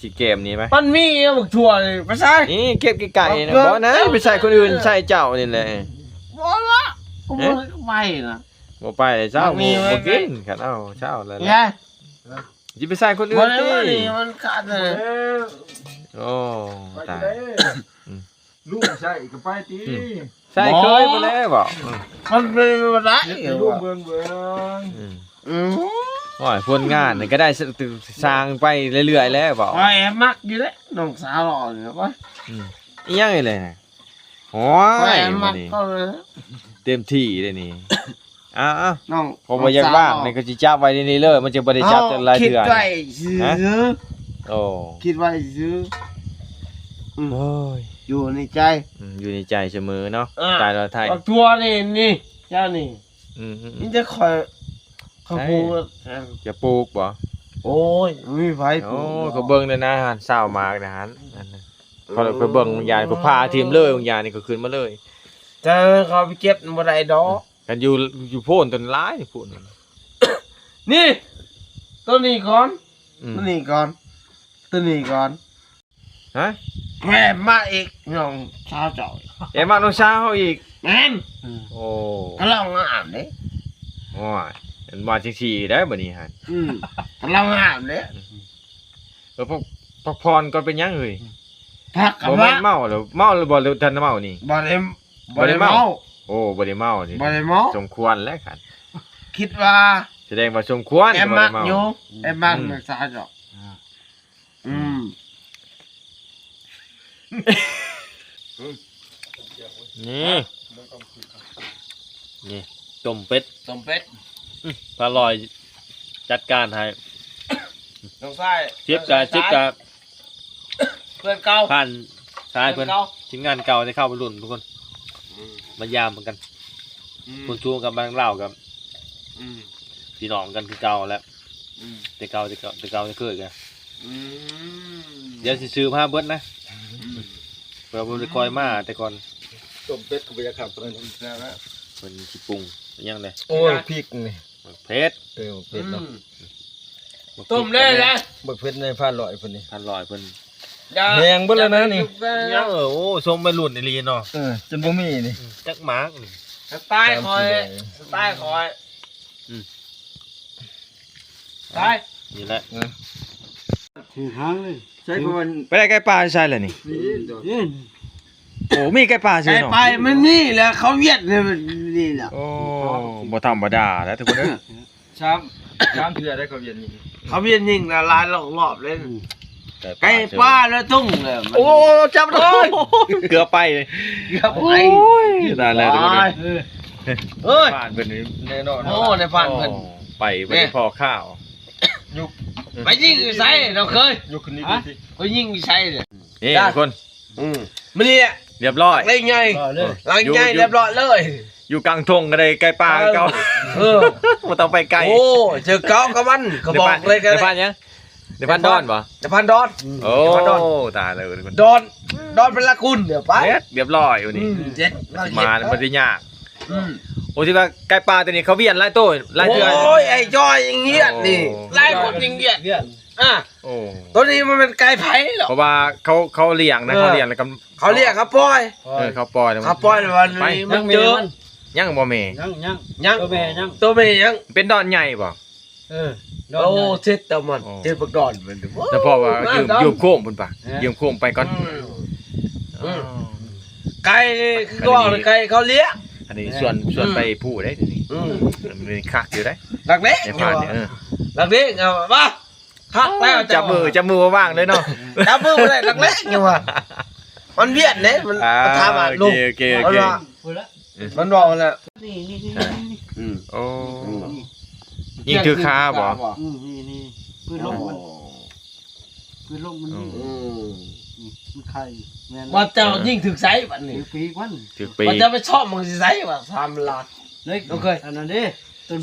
ຊິແກມນີ້ໄປ. ມັນມີໝາກຖົ່ວນີ້ໄປໃສ່ ນີ້ເກັບໃກ້ໆ ນະ ບໍ່ນະ ໄປໃສ່ຄົນອື່ນ ໃສ່ເຈົ້ານີ້ແຫຼະ. ບໍ່ລະ ບໍ່ໄປນະ ບໍ່ໄປເຈົ້າ ບໍ່ກິນ ຄັນເອົາເຈົ້າແລ້ວ ຊິໄປໃສ່ຄົນອື່ນຕິ ມັນຂາດເລີຍ. ໂອ້ ຕາຍ ລູກໃສ່ກໍໄປຕິ ອືມ ໃສ່ເຄີຍບໍ່ແລ້ວບໍ່ ອືມ ມັນເປັນບໍ່ໄດ້ ເຮັດໃຫ້ລູກເບິ່ງເບິ່ງ ອືມ ອືມ ໂອ້ຍ ຜົນງານນີ້ກໍໄດ້ສ້າງໄປເລື້ອຍໆ ແລ້ວບໍ່. ຂ້ອຍມັກຢູ່ເດ້ ນ້ອງສາວຫຼໍ່ນີ້ວ່າ ອືມ ອີ່ຫຍັງອີກແລ້ວ ໂອ້ຍ ຂ້ອຍມັກ ມື້ນີ້ ເຕັມທີ່ເດ້ນີ້. ອ້າວໆ ນ້ອງ ເພາະບໍ່ຢາກວ່າງ ນ້ອງສາວ ນີ້ກໍຊິຈັບໄວ້ໃນນີ້ເລີຍ ມັນຈະບໍ່ໄດ້ຈັບ ເອົ້າ ຫຼາຍເທື່ອ ຄິດໄວ້ຊື່ ຮະ ໂອ້ ຄິດໄວ້ຊື່ ອືມ ໂອ້ຍ ຢູ່ໃນໃຈ ອືມ ຢູ່ໃນໃຈສະເໝີເນາະ ອ່າ ຕາຍລະໄທ ບັກຖົ່ວນີ້ ນີ້ ເຈົ້ານີ້ ອືມໆໆ ມີແຕ່ຂ້ອຍ ຂ້ອຍປູກ ຈະປູກບໍ່? ໂອ້ຍ ມີໃຜປູກ ໂອ້ ກໍເບິ່ງແດ່ນະ ຫັ້ນ ຊາວໝາກນະ ຫັ້ນ ເອີ ຂ້ອຍໄປເບິ່ງບາງຢ່າງ ຂ້ອຍພາຖິ້ມເລີຍ ບາງຢ່າງນີ້ກໍຂຶ້ນມາເລີຍ ແຕ່ເຂົາໄປເກັບບໍ່ໄດ້ດອກ ຄັນຢູ່ ຢູ່ໂພນຕົ້ນຫຼາຍພຸ້ນ ນີ້ ໂຕນີ້ກ່ອນ ອືມ ໂຕນີ້ກ່ອນ ໂຕນີ້ກ່ອນ ຮະ ແມ່ມາອີກ ນ້ອງສາວເຈົ້າ ແອມມານ້ອງສາວເຮົາອີກ ແມ່ນ ອືມ ໂອ້ ກະລອງງາມເດ້ ໂອ້ຍ ອັນວ່າຈັ່ງຊີ້ໄດ້ບັດນີ້ຫັ້ນ ອືມ ກະລອງງາມເດ້ ເອີ ພັກ ພັກຜ່ອນກ່ອນ ເປັນຫຍັງເຮີ້ຍ? ພັກກັບ ບໍ່ແມ່ນ ພະ ເມົາແລ້ວ ເມົາແລ້ວບໍ່ ຫຼືທັນເມົານີ້? ບໍ່ໄດ້ ບໍ່ໄດ້ເມົາ ບໍ່ໄດ້ເມົາ. ໂອ້ ບໍ່ໄດ້ເມົານີ້ ບໍ່ໄດ້ເມົາ. ສົມຄວນແລ້ວຄັນ ຄິດວ່າ ສະແດງວ່າສົມຄວນ ແອມມັກຢູ່ ບໍ່ໄດ້ເມົາ ແອມມັກ ອືມ ສາວດອກ ອືມ ນີ້ ນີ້ ຕົ້ມເປັດ ຕົ້ມເປັດ ອືມ ປ້າລອຍຈັດການໃຫ້ ນ້ອງຊາຍ ເຊຟກະ ເຊຟກະ ເພື່ອນເກົ່າ ຜ່ານຊາຍເພິ່ນ ເພື່ອນເກົ່າ ທີມງານເກົ່າ ແຕ່ເຂົ້າໄປລຸ້ນທຸກຄົນ ອືມ ມາຢາມເພິ່ນກັນ ອືມ ຄົນຊວນກັບມາທາງລາວກັບ ອືມ ພີ່ນ້ອງກັນຄືເກົ່າແຫຼະ ອືມ ແຕ່ເກົ່າ ແຕ່ເກົ່າ ແຕ່ເກົ່າແຕ່ເຄີຍກັນ ອືມ ດຽວຊິສືບຫາເບິດນະ ອືມ ເພື່ອບໍ່ໄດ້ຄ່ອຍມາແຕ່ກ່ອນ ຕົ້ມເປັດກໍບໍ່ຢາກຂາດປານໃດ ເພິ່ນຊິປຸງຫຍັງແດ່ ໂອ້ຍ ພິກນີ້ ໝາກເຜັດ ເອີ ໝາກເຜັດເນາະ ອືມ ຕົ້ມເລີຍນະ ໝາກເຜັດໃນພານລອຍເພິ່ນນີ້ ພານລອຍເພິ່ນ ແຫ້ງເບິດແລ້ວນະນີ້ ເອີ ໂອ້ ຊົມໄວລຸ້ນອີ່ຫຼີເນາະ ເອີ ຈົນບໍ່ມີນີ້ ອືມ ຈັກໝາກນີ້ ສະໄຕລ໌ຂ້ອຍ ສາມສີ່ໃບ ສະໄຕລ໌ຂ້ອຍ ອືມ ໄປ ນີ້ແຫຼະ ເອີ ຖືກຫາງເລີຍ ໃສ່ເພິ່ນ ໄປໄດ້ໄກ່ປ່າໃສ່ລະນີ້ ນີ້ ນີ້ ໂອ້ ມີໄກ່ປ່າໃສ່ ໄກ່ ເນາະ ປ່າມັນມີແຫຼະ ເຂົາວຽດນີ້ ນີ້ແຫຼະ ໂອ້ ບໍ່ທຳມະດາແລ້ວທຸກຄົນເອີຍ ສາມ ສາມເທື່ອໄດ້ເຂົາວຽດນີ້ ເຂົາວຽດຍິງນະ ຫຼາຍລອບເລີຍ ອືມ ໄກ່ປ່າແລ້ວຕຸງແລ້ວ ໂອ້ ຈັບໂດຍ ເກືອບໄປ ເກືອບໄປ ໂອ້ຍ ຕາຍແລ້ວທຸກຄົນເອີຍ ເອີຍ ຜ່ານເພິ່ນນີ້ແນ່ນອນ ໂອ້ ໃນຜ່ານເພິ່ນ ໂອ້ ໄປບໍ່ໄດ້ພໍຂ່າວ ຍຸກ ໄປຍິງຢູ່ໃສນ້ອງເຄີຍ ຍຸກຂຶ້ນນີ້ ຮະ ໄປຍິງຢູ່ໃສເລີຍ ນີ້ທຸກຄົນ ອືມ ມື້ນີ້ລຽບຮ້ອຍ ຫຼັງໃຫຍ່ ເອີ ຫຼັງໃຫຍ່ ຢູ່ ລຽບຮ້ອຍເລີຍ ຢູ່ກາງທົ່ງກໍໄດ້ໄກ່ປ່າຄືເກົ່າ ເອີ ບໍ່ຕ້ອງໄປໄກ ໂອ້ ເຈີເກົ່າກັບມັນ ກໍບອກເລີຍກໍໄດ້ ໃນພານຫຍັງ ໃນພານດອນບໍ່ ໃນພານດອນ ໂອ້ ຕາຍແລ້ວ ດອນ ດອນເປັນລະກຸນ ດຽວໄປ ເຮັດລຽບຮ້ອຍຢູ່ນີ້ ອືມ ເຈັດ ມາບໍ່ໄດ້ຍາກ ອືມ ໂອ້ ທີ່ວ່າໄກ່ປ່າຕົວນີ້ເຂົາວຽນຫຼາຍໂຕ ຫຼາຍເທື່ອ ໂອ້ຍ ໄອ້ຈ້ອຍ ເຫຍດນີ້ ໂອ້ ຫຼາຍຄົນເຫຍດ ອາ ໂອ້ ຕົວນີ້ມັນແມ່ນໄກ່ໃຜເນາະ ເພາະວ່າເຂົາ ເຂົາລ້ຽງນະ ເອີ ເຂົາລ້ຽງແລ້ວກໍ ເຂົາລ້ຽງ ເຂົາປ່ອຍ ເອີ ເຂົາປ່ອຍ ເຂົາປ່ອຍແລ້ວມັນ ໄປ ມັນເຈີ ຍັງບໍ່ແມ່ ຍັງ ຍັງ ຍັງ ຕົວແມ່ຍັງ ຕົວແມ່ຍັງ ເປັນດອນໃຫຍ່ບໍ່ ເອີ ໂອ້ ເຈັດຕົວມັນ ໂອ້ ເຈັດບັກດອນມັນ ສະເພາະວ່າຢືມ ຢືມໂຄ້ງພຸ້ນປະ ເອີ ຢືມໂຄ້ງໄປກ່ອນ ອືມ ອືມ ໄກ່ຄືວ່າໄກ່ເຂົາລ້ຽງ ອັນນີ້ຊວນ ຊວນໄປພູໄດ໋ນີ້ ອືມ ມັນຄັກຢູ່ໄດ໋ ຫຼັກແຫຼກ ໃນພານນີ້ ເອີ ຫຼັກແຫຼກ ເອົາມາ ຄັກແລ້ວ ຈັບມື ຈັບມືບໍ່ວ່າງເລີຍເນາະ ຈັບມືບໍ່ໄດ້ ຫຼັກແຫຼກຫຍັງວະ ມັນວຽນເດ້ ມັນ ອ່າ ຖາມວ່າ ໂອເຄ ໂອເຄ ໂອເຄ ມັນວ່າ ມັນເວົ້າແລ້ວ ນີ້ ນີ້ ນີ້ ນີ້ ອືມ ໂອ້ ນີ້ ຍິງຖືກຂາບໍ່ ອືມ ນີ້ ນີ້ ປືນລົມມັນ ໂອ້ ປືນລົມມັນຍິງ ອືມ ນີ້ ມັນໄຂ່ ແມ່ນ ວ່າເຈົ້າຍິງຖືກໃສບັດນີ້ ຖືກປີກມັນ ຖືກປີກ ວ່າເຈົ້າໄປຊອກມັນຊິໃສວ່າ ສາມລ້ານ ເລີຍ ໂອເຄ ອັນນັ້ນເດ້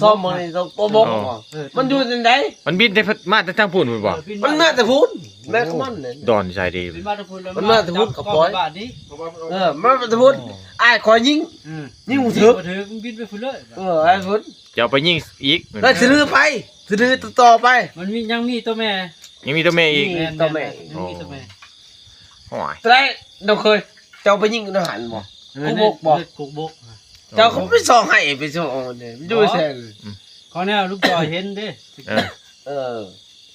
ຊອກມັນນີ້ຕ້ອງໂປະບົກ ອໍ ເອີ ມັນຢູ່ຈັ່ງໃດ ມັນບິນແຕ່ ມາແຕ່ທາງພຸ້ນພຸ້ນບໍ່ ເອີ ມັນມາແຕ່ພຸ້ນ ແມ່ນຂອງມັນນີ້ ດອນໃສດີ ມັນມາແຕ່ພຸ້ນ ມັນມາແຕ່ພຸ້ນ ກໍປ່ອຍ ເອີ ມາແຕ່ພຸ້ນ ອ້າຍຂ້ອຍຍິງ ເອີ ຍິງບໍ່ຖືກ ບໍ່ຖືກ ມັນບິນໄປພຸ້ນເລີຍ ເອີ ອ້າຍພຸ້ນ ຈະເອົາໄປຍິງອີກ ແລ້ວສະດືໄປ ສະດືຕໍ່ໄປ ມັນມີ ຍັງມີຕົວແມ່ ຍັງມີຕົວແມ່ອີກ ແມ່ນ ຕົວແມ່ ຍັງມີຕົວແມ່ ໂອ້ຍ ແຕ່ນ້ອງເຄີຍ ເຈົ້າໄປຍິງຢູ່ໃນຫັ້ນບໍ່ ເອີ ກຸກບົກບໍ່ ເອີ ກຸກບົກ ເຈົ້າກໍໄປຊອກໃຫ້ໄປຊອກເອົາເດ້ ຢູ່ໃສ ອືມ ຂໍແນວລູກຈອຍເຫັນເດ້ ເອີ ເອີ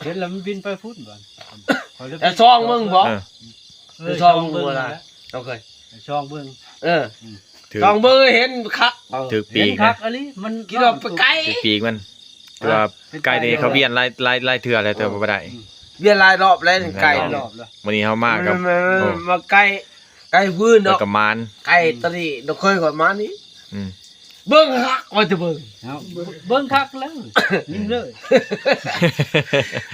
ເຫັນແລ້ວມັນບິນໄປພຸ້ນບາດ ຂ້ອຍເລີຍ ແຕ່ຊອກເບິ່ງບໍ່ ເອີ ເອີ ໄປຊອກເບິ່ງ ຊອກເບິ່ງ ບໍ່ລະ ລະ ເຈົ້າເຄີຍ ໄປຊອກເບິ່ງ ເອີ ອືມ ຖືກ ຊອກເບິ່ງເຫັນຄັກ ເອີ ຖືກປີກ ເຫັນຄັກອີ່ຫຼີ ມັນຄິດວ່າໄປໄກ ຖືກປີກມັນ ແຕ່ວ່າໄກ່ນີ້ເຂົາວຽນຫຼາຍ ຫຼາຍ ຫຼາຍເທື່ອແລ້ວ ແຕ່ວ່າບໍ່ໄດ້ ອືມ ວຽນຫຼາຍຮອບແລ້ວ ໄກ່ ຫຼາຍຮອບແລ້ວ ມື້ນີ້ເຮົາມາກັບ ມັນ ໂອ້ ມາໄກ່ ໄກ່ພື້ນເນາະ ໄກ່ຕະລິ ນ້ອງເຄີຍຂ້ອຍມານີ້ ອືມ ເບິ່ງຄັກວ່າຈະເບິ່ງ ເອົາ ເບິ່ງຄັກແລ້ວ ຍິງເລີຍ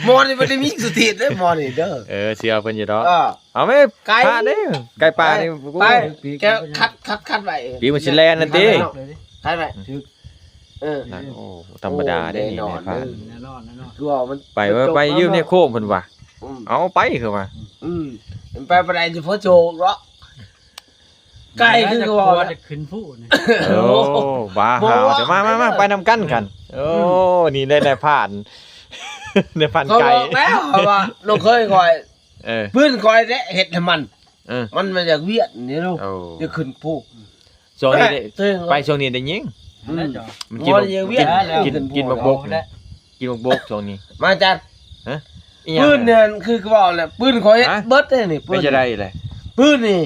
ໝໍນີ້ບໍ່ໄດ້ມີສະຕິເດ້ ໝໍນີ້ເດີ ເອີ ເຊື່ອເພິ່ນຢູ່ດອກ ເອີ ເອົາແມ່ ໄກ່ ພາດເດ້ ໄກ່ປ່ານີ້ ໄປ ໂອ້ຍ ແກະ ຄັດ ຄັດ ຄັດໄວ້ ປີກມັນຊິແລ່ນນັ້ນຕິ ຄັດໄວ້ ຖືກ ເອີ ນັ້ນ ໂອ້ ບໍ່ທຳມະດາເດ້ນີ້ ໂອ້ ແນ່ນອນ ແນ່ນອນ ແນ່ນອນ ຄືວ່າມັນ ໄປ ໄປ ໄປຢືມໃນໂຄ້ງເພິ່ນວ່າ ອືມ ເອົາໄປຄືວ່າ ອືມ ໄປບໍ່ໄດ້ ສະເພາະໂຈກເນາະ ໄກ່ຄືວ່າ ຈະຂຶ້ນພູນີ້ ໂອ້ ບ້າ ບໍ່ວ່າ ຫາວ ມາ ມາ ມາ ໄປນຳກັນກັນ ໂອ້ ອືມ ນີ້ໄດ້ນາຍພານ ນາຍພານໄກ່ ຂ້ອຍບອກແລ້ວວ່າ ນ້ອງເຄີຍຂ້ອຍ ເອີ ປືນຂ້ອຍເດ້ເຮັດໃຫ້ມັນ ເອີ ມັນມາຈາກວຽດນີ້ເນາະ ໂອ້ ຈະຂຶ້ນພູ ຊ່ວງນີ້ໄດ້ ເອີ ໄປຊ່ວງນີ້ໄດ້ຍິງ ອືມ ມັນກິນ ກິນ ກິນບັກບົກ ກິນບັກບົກຊ່ວງນີ້ ມາຈາກ ຮະ ປືນນັ້ນຄືເວົ້າແຫຼະ ປືນຂ້ອຍເຮັດ ຮະ ເບິດເດ້ນີ້ ປືນ ເປັນຈັ່ງໃດແຫຼະ ປືນນີ້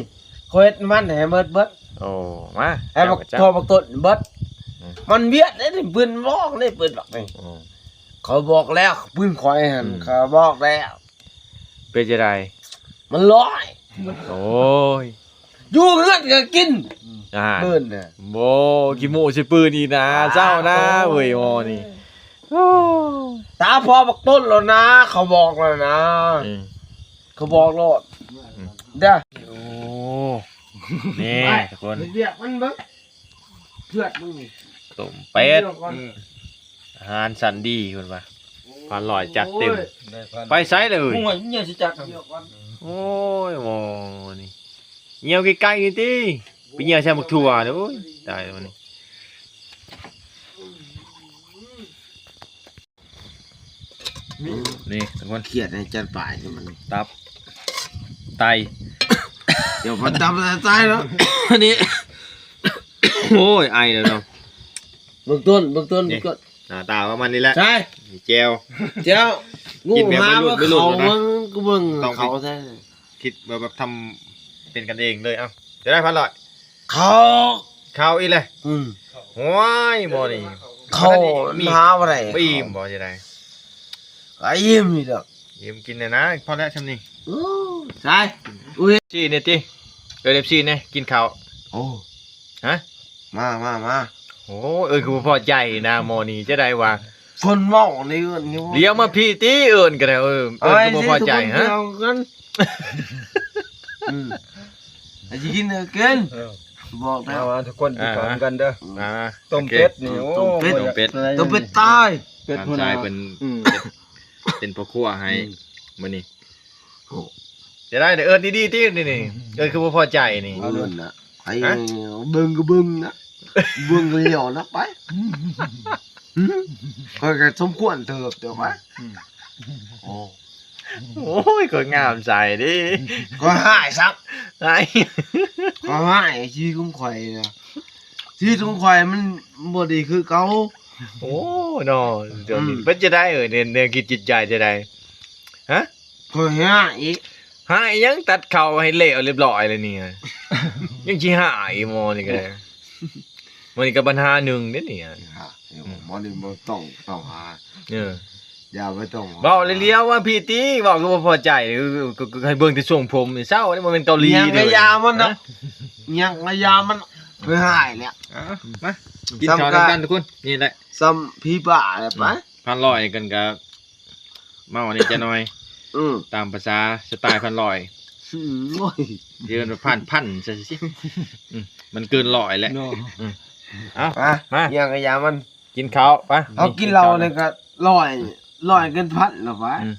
ຂ້ອຍເຮັດມັນໃຫ້ເບິດເບິດ. ໂອ້ ມາ ໃຫ້ບັກ ເຈົ້າກໍຈັບ ທໍ່ບັກຕົ້ນເບິດ. ອືມ ມັນວຽດເດ້ນີ້ ປືນບອກນີ້ ປືນບັກນີ້. ອືມ ຂ້ອຍບອກແລ້ວ ປືນຂ້ອຍຫັ້ນ ອືມ ຂ້ອຍບອກແລ້ວ. ເປັນຈັ່ງໃດ? ມັນລອຍ. ໂອ້ຍ ຢູ່ເຮືອນກໍກິນ. ອ່າ ເບິ່ນນະ ໂອ້ ຂີ້ໂມ້ໃສ່ປືນອີກນະ. ອ່າ ເຈົ້ານະ ໂອ້ ເວີຍ ໝໍນີ້. ໂອ້ ຕາພໍບັກຕົ້ນແລ້ວນະ ເຂົາບອກແລ້ວນະ. ອືມ ເຂົາບອກໂລດ. ອືມ ເດີ້. ໂອ້ ນີ້ ໄປ ທຸກຄົນ ເຮັດວຽກມັນເບິ່ງ ເພື່ອນມຶງນີ້ ຕົ້ມເປັດ. ອືມ ອາຫານຊັ້ນດີເພິ່ນວ່າ ພັນຮ້ອຍຈັດເຕັມ. ໂອ້ຍ ໄປໃສເລີຍ? ໂອ້ຍ ເມຍຊິຈັກ. ໂອ້ຍ ໝໍນີ້ ຍ່ຽວໄກໆນີ້ຕິ ໄປຍ່ຽວໃສ່ໝາກຖົ່ວເດ້. ໂອ້ຍ ຕາຍແລ້ວນີ້. ນີ້ ທຸກຄົນ ຄຽດໃຫ້ຈັດປາຍໃຫ້ມັນ ຕັບ ໄຕ ດຽວມັນຕັບໄຕແລ້ວ ນີ້. ໂອ້ຍ ໄອແລ້ວເນາະ. ເບື້ອງຕົ້ນ ເບື້ອງຕົ້ນ ນີ້ ເບື້ອງຕົ້ນ ໜ້າຕາປະມານນີ້ແຫຼະ. ໃຊ່ ມີແຈ່ວ ແຈ່ວ ງູຫາວ່າເຂົາ ເບິ່ງ ເບິ່ງ ຕ້ອງໄປ ເຂົາແທ້ ຄິດວ່າແບບທຳເປັນກັນເອງເລີຍ. ເອົ້າ ຈະໄດ້ພັນຮ້ອຍ ເຂົາ ເຂົາອີກແຫຼະ. ອືມ ໂອ້ຍ ໝໍນີ້ ເຂົາ ມີ ຫາບໍ່ໄດ້ ບໍ່ອີ່ມບໍ່ ຈະໄດ້ ກໍອີ່ມຢູ່ດອກ. ອີ່ມກິນແດ່ນະ ພໍແລ້ວຊ່ຳນີ້. ໂອ້ ໃຊ່ ອຸ້ຍ ຊີນີ້ຕິ ເອີ້ນເອັຟຊີແດ່ ກິນເຂົ້າ. ໂອ້ ຮະ ມາ ມາ ມາ. ໂອ້ ເອີ້ນຄືບໍ່ພໍໃຈນະ ໝໍນີ້ ຈະໄດ້ວ່າ ຄົນເວົ້ານີ້ເອີ້ນຢູ່ ລ້ຽວມາພີ້ຕິ ເອີ້ນກໍໄດ້. ເອີ ເອີ້ນຄືບໍ່ພໍໃຈ ຮະ ເອົາກັນ. ອືມ ໃຫ້ຊິກິນກໍກິນ. ເອີ ບອກແລ້ວ ມາ ມາ ທຸກຄົນ ກິນ ອ່າ ເຂົ້ານຳກັນເດີ. ອ່າ ອ່າ ຕົ້ມເປັດນີ້ ໂອເຄ ໂອ້ ຕົ້ມເປັດ ຕົ້ມເປັດ ຕົ້ມເປັດຕາຍ ເປັດຫົວໜ້າ ເພິ່ນ ອືມ ເປັນພໍ່ຄົວໃຫ້ ອືມ ມື້ນີ້. ໂອ້ ຈະໄດ້ເດີ ເອີ້ນດີໆຕິນີ້ ນີ້ ເອີ້ນຄືບໍ່ພໍໃຈນີ້. ເອົາເລີຍນະ ໃຫ້ ຮະ ເບິ່ງກໍເບິ່ງນະ ເບິ່ງກໍຫຼຽວນະ ໄປ. ຂ້ອຍກໍສົມຄວນເຕີບເດີ ໄປ. ອືມ ໂອ້ ໂອ້ຍ ຂ້ອຍງາມໃສ່ເດ້ ຂ້ອຍຮ້າຍຊັກ ຮ້າຍ ຂ້ອຍຮ້າຍ ຊີວິດຂອງຂ້ອຍນະ ຊີວິດຂອງຂ້ອຍມັນບໍ່ດີຄືເກົ່າ. ໂອ້ ເນາະ ອືມ ເປັນຈັ່ງໃດ ເອີ ແນວ ແນວຄິດຈິດໃຈຈັ່ງໃດ ຮະ? ຂ້ອຍຮ້າຍອີກ ຮ້າຍຫຍັງ ຕັດເຂົ້າໃຫ້ແລ້ວລຽບຮ້ອຍແລ້ວນີ້ ຍັງຊິຮ້າຍອີກ ໝໍນີ້ກໍໄດ້. ໝໍນີ້ກໍບັນຫາໜຶ່ງເດ້ນີ້ ຫາ ໝໍນີ້ບໍ່ຕ້ອງ ຕ້ອງຫາ ເອີ ຢ່າໄປຕ້ອງ ເວົ້າລຽວໆວ່າພີ້ຕິ ເວົ້າຄືບໍ່ພໍໃຈ ໃຫ້ເບິ່ງແຕ່ຊົງຜົມນີ້ ເຊົານີ້ບໍ່ແມ່ນເກົາຫຼີເດ້. ຫຍັງກະຢ່າມັນເນາະ ຫຍັງກະຢ່າມັນ ເພິ່ນຮ້າຍແລ້ວ. ເອົາ ມາ ກິນເຂົ້ານຳກັນທຸກຄົນ ນີ້ແຫຼະ ສ່ຳຜີປ່າແຫຼະ ໄປ ພັນຮ້ອຍກັນກະ ເມົາແດ່ຈັກໜ່ອຍ ອືມ ຕາມພາສາສະໄຕລ໌ພັນຮ້ອຍ ອືມ ໂອ້ຍ ເອີ້ນວ່າພັນພັນຊະຊິ ອືມ ມັນເກີນຮ້ອຍແລ້ວເນາະ. ອືມ ເອົາ ມາ ມາ ຫຍັງກະຢ່າມັນ ກິນເຂົ້າ ໄປ ເຮົາກິນເຫຼົ້ານີ້ກະຮ້ອຍ ຮ້ອຍເກີນພັນແລ້ວ ໄປ ອືມ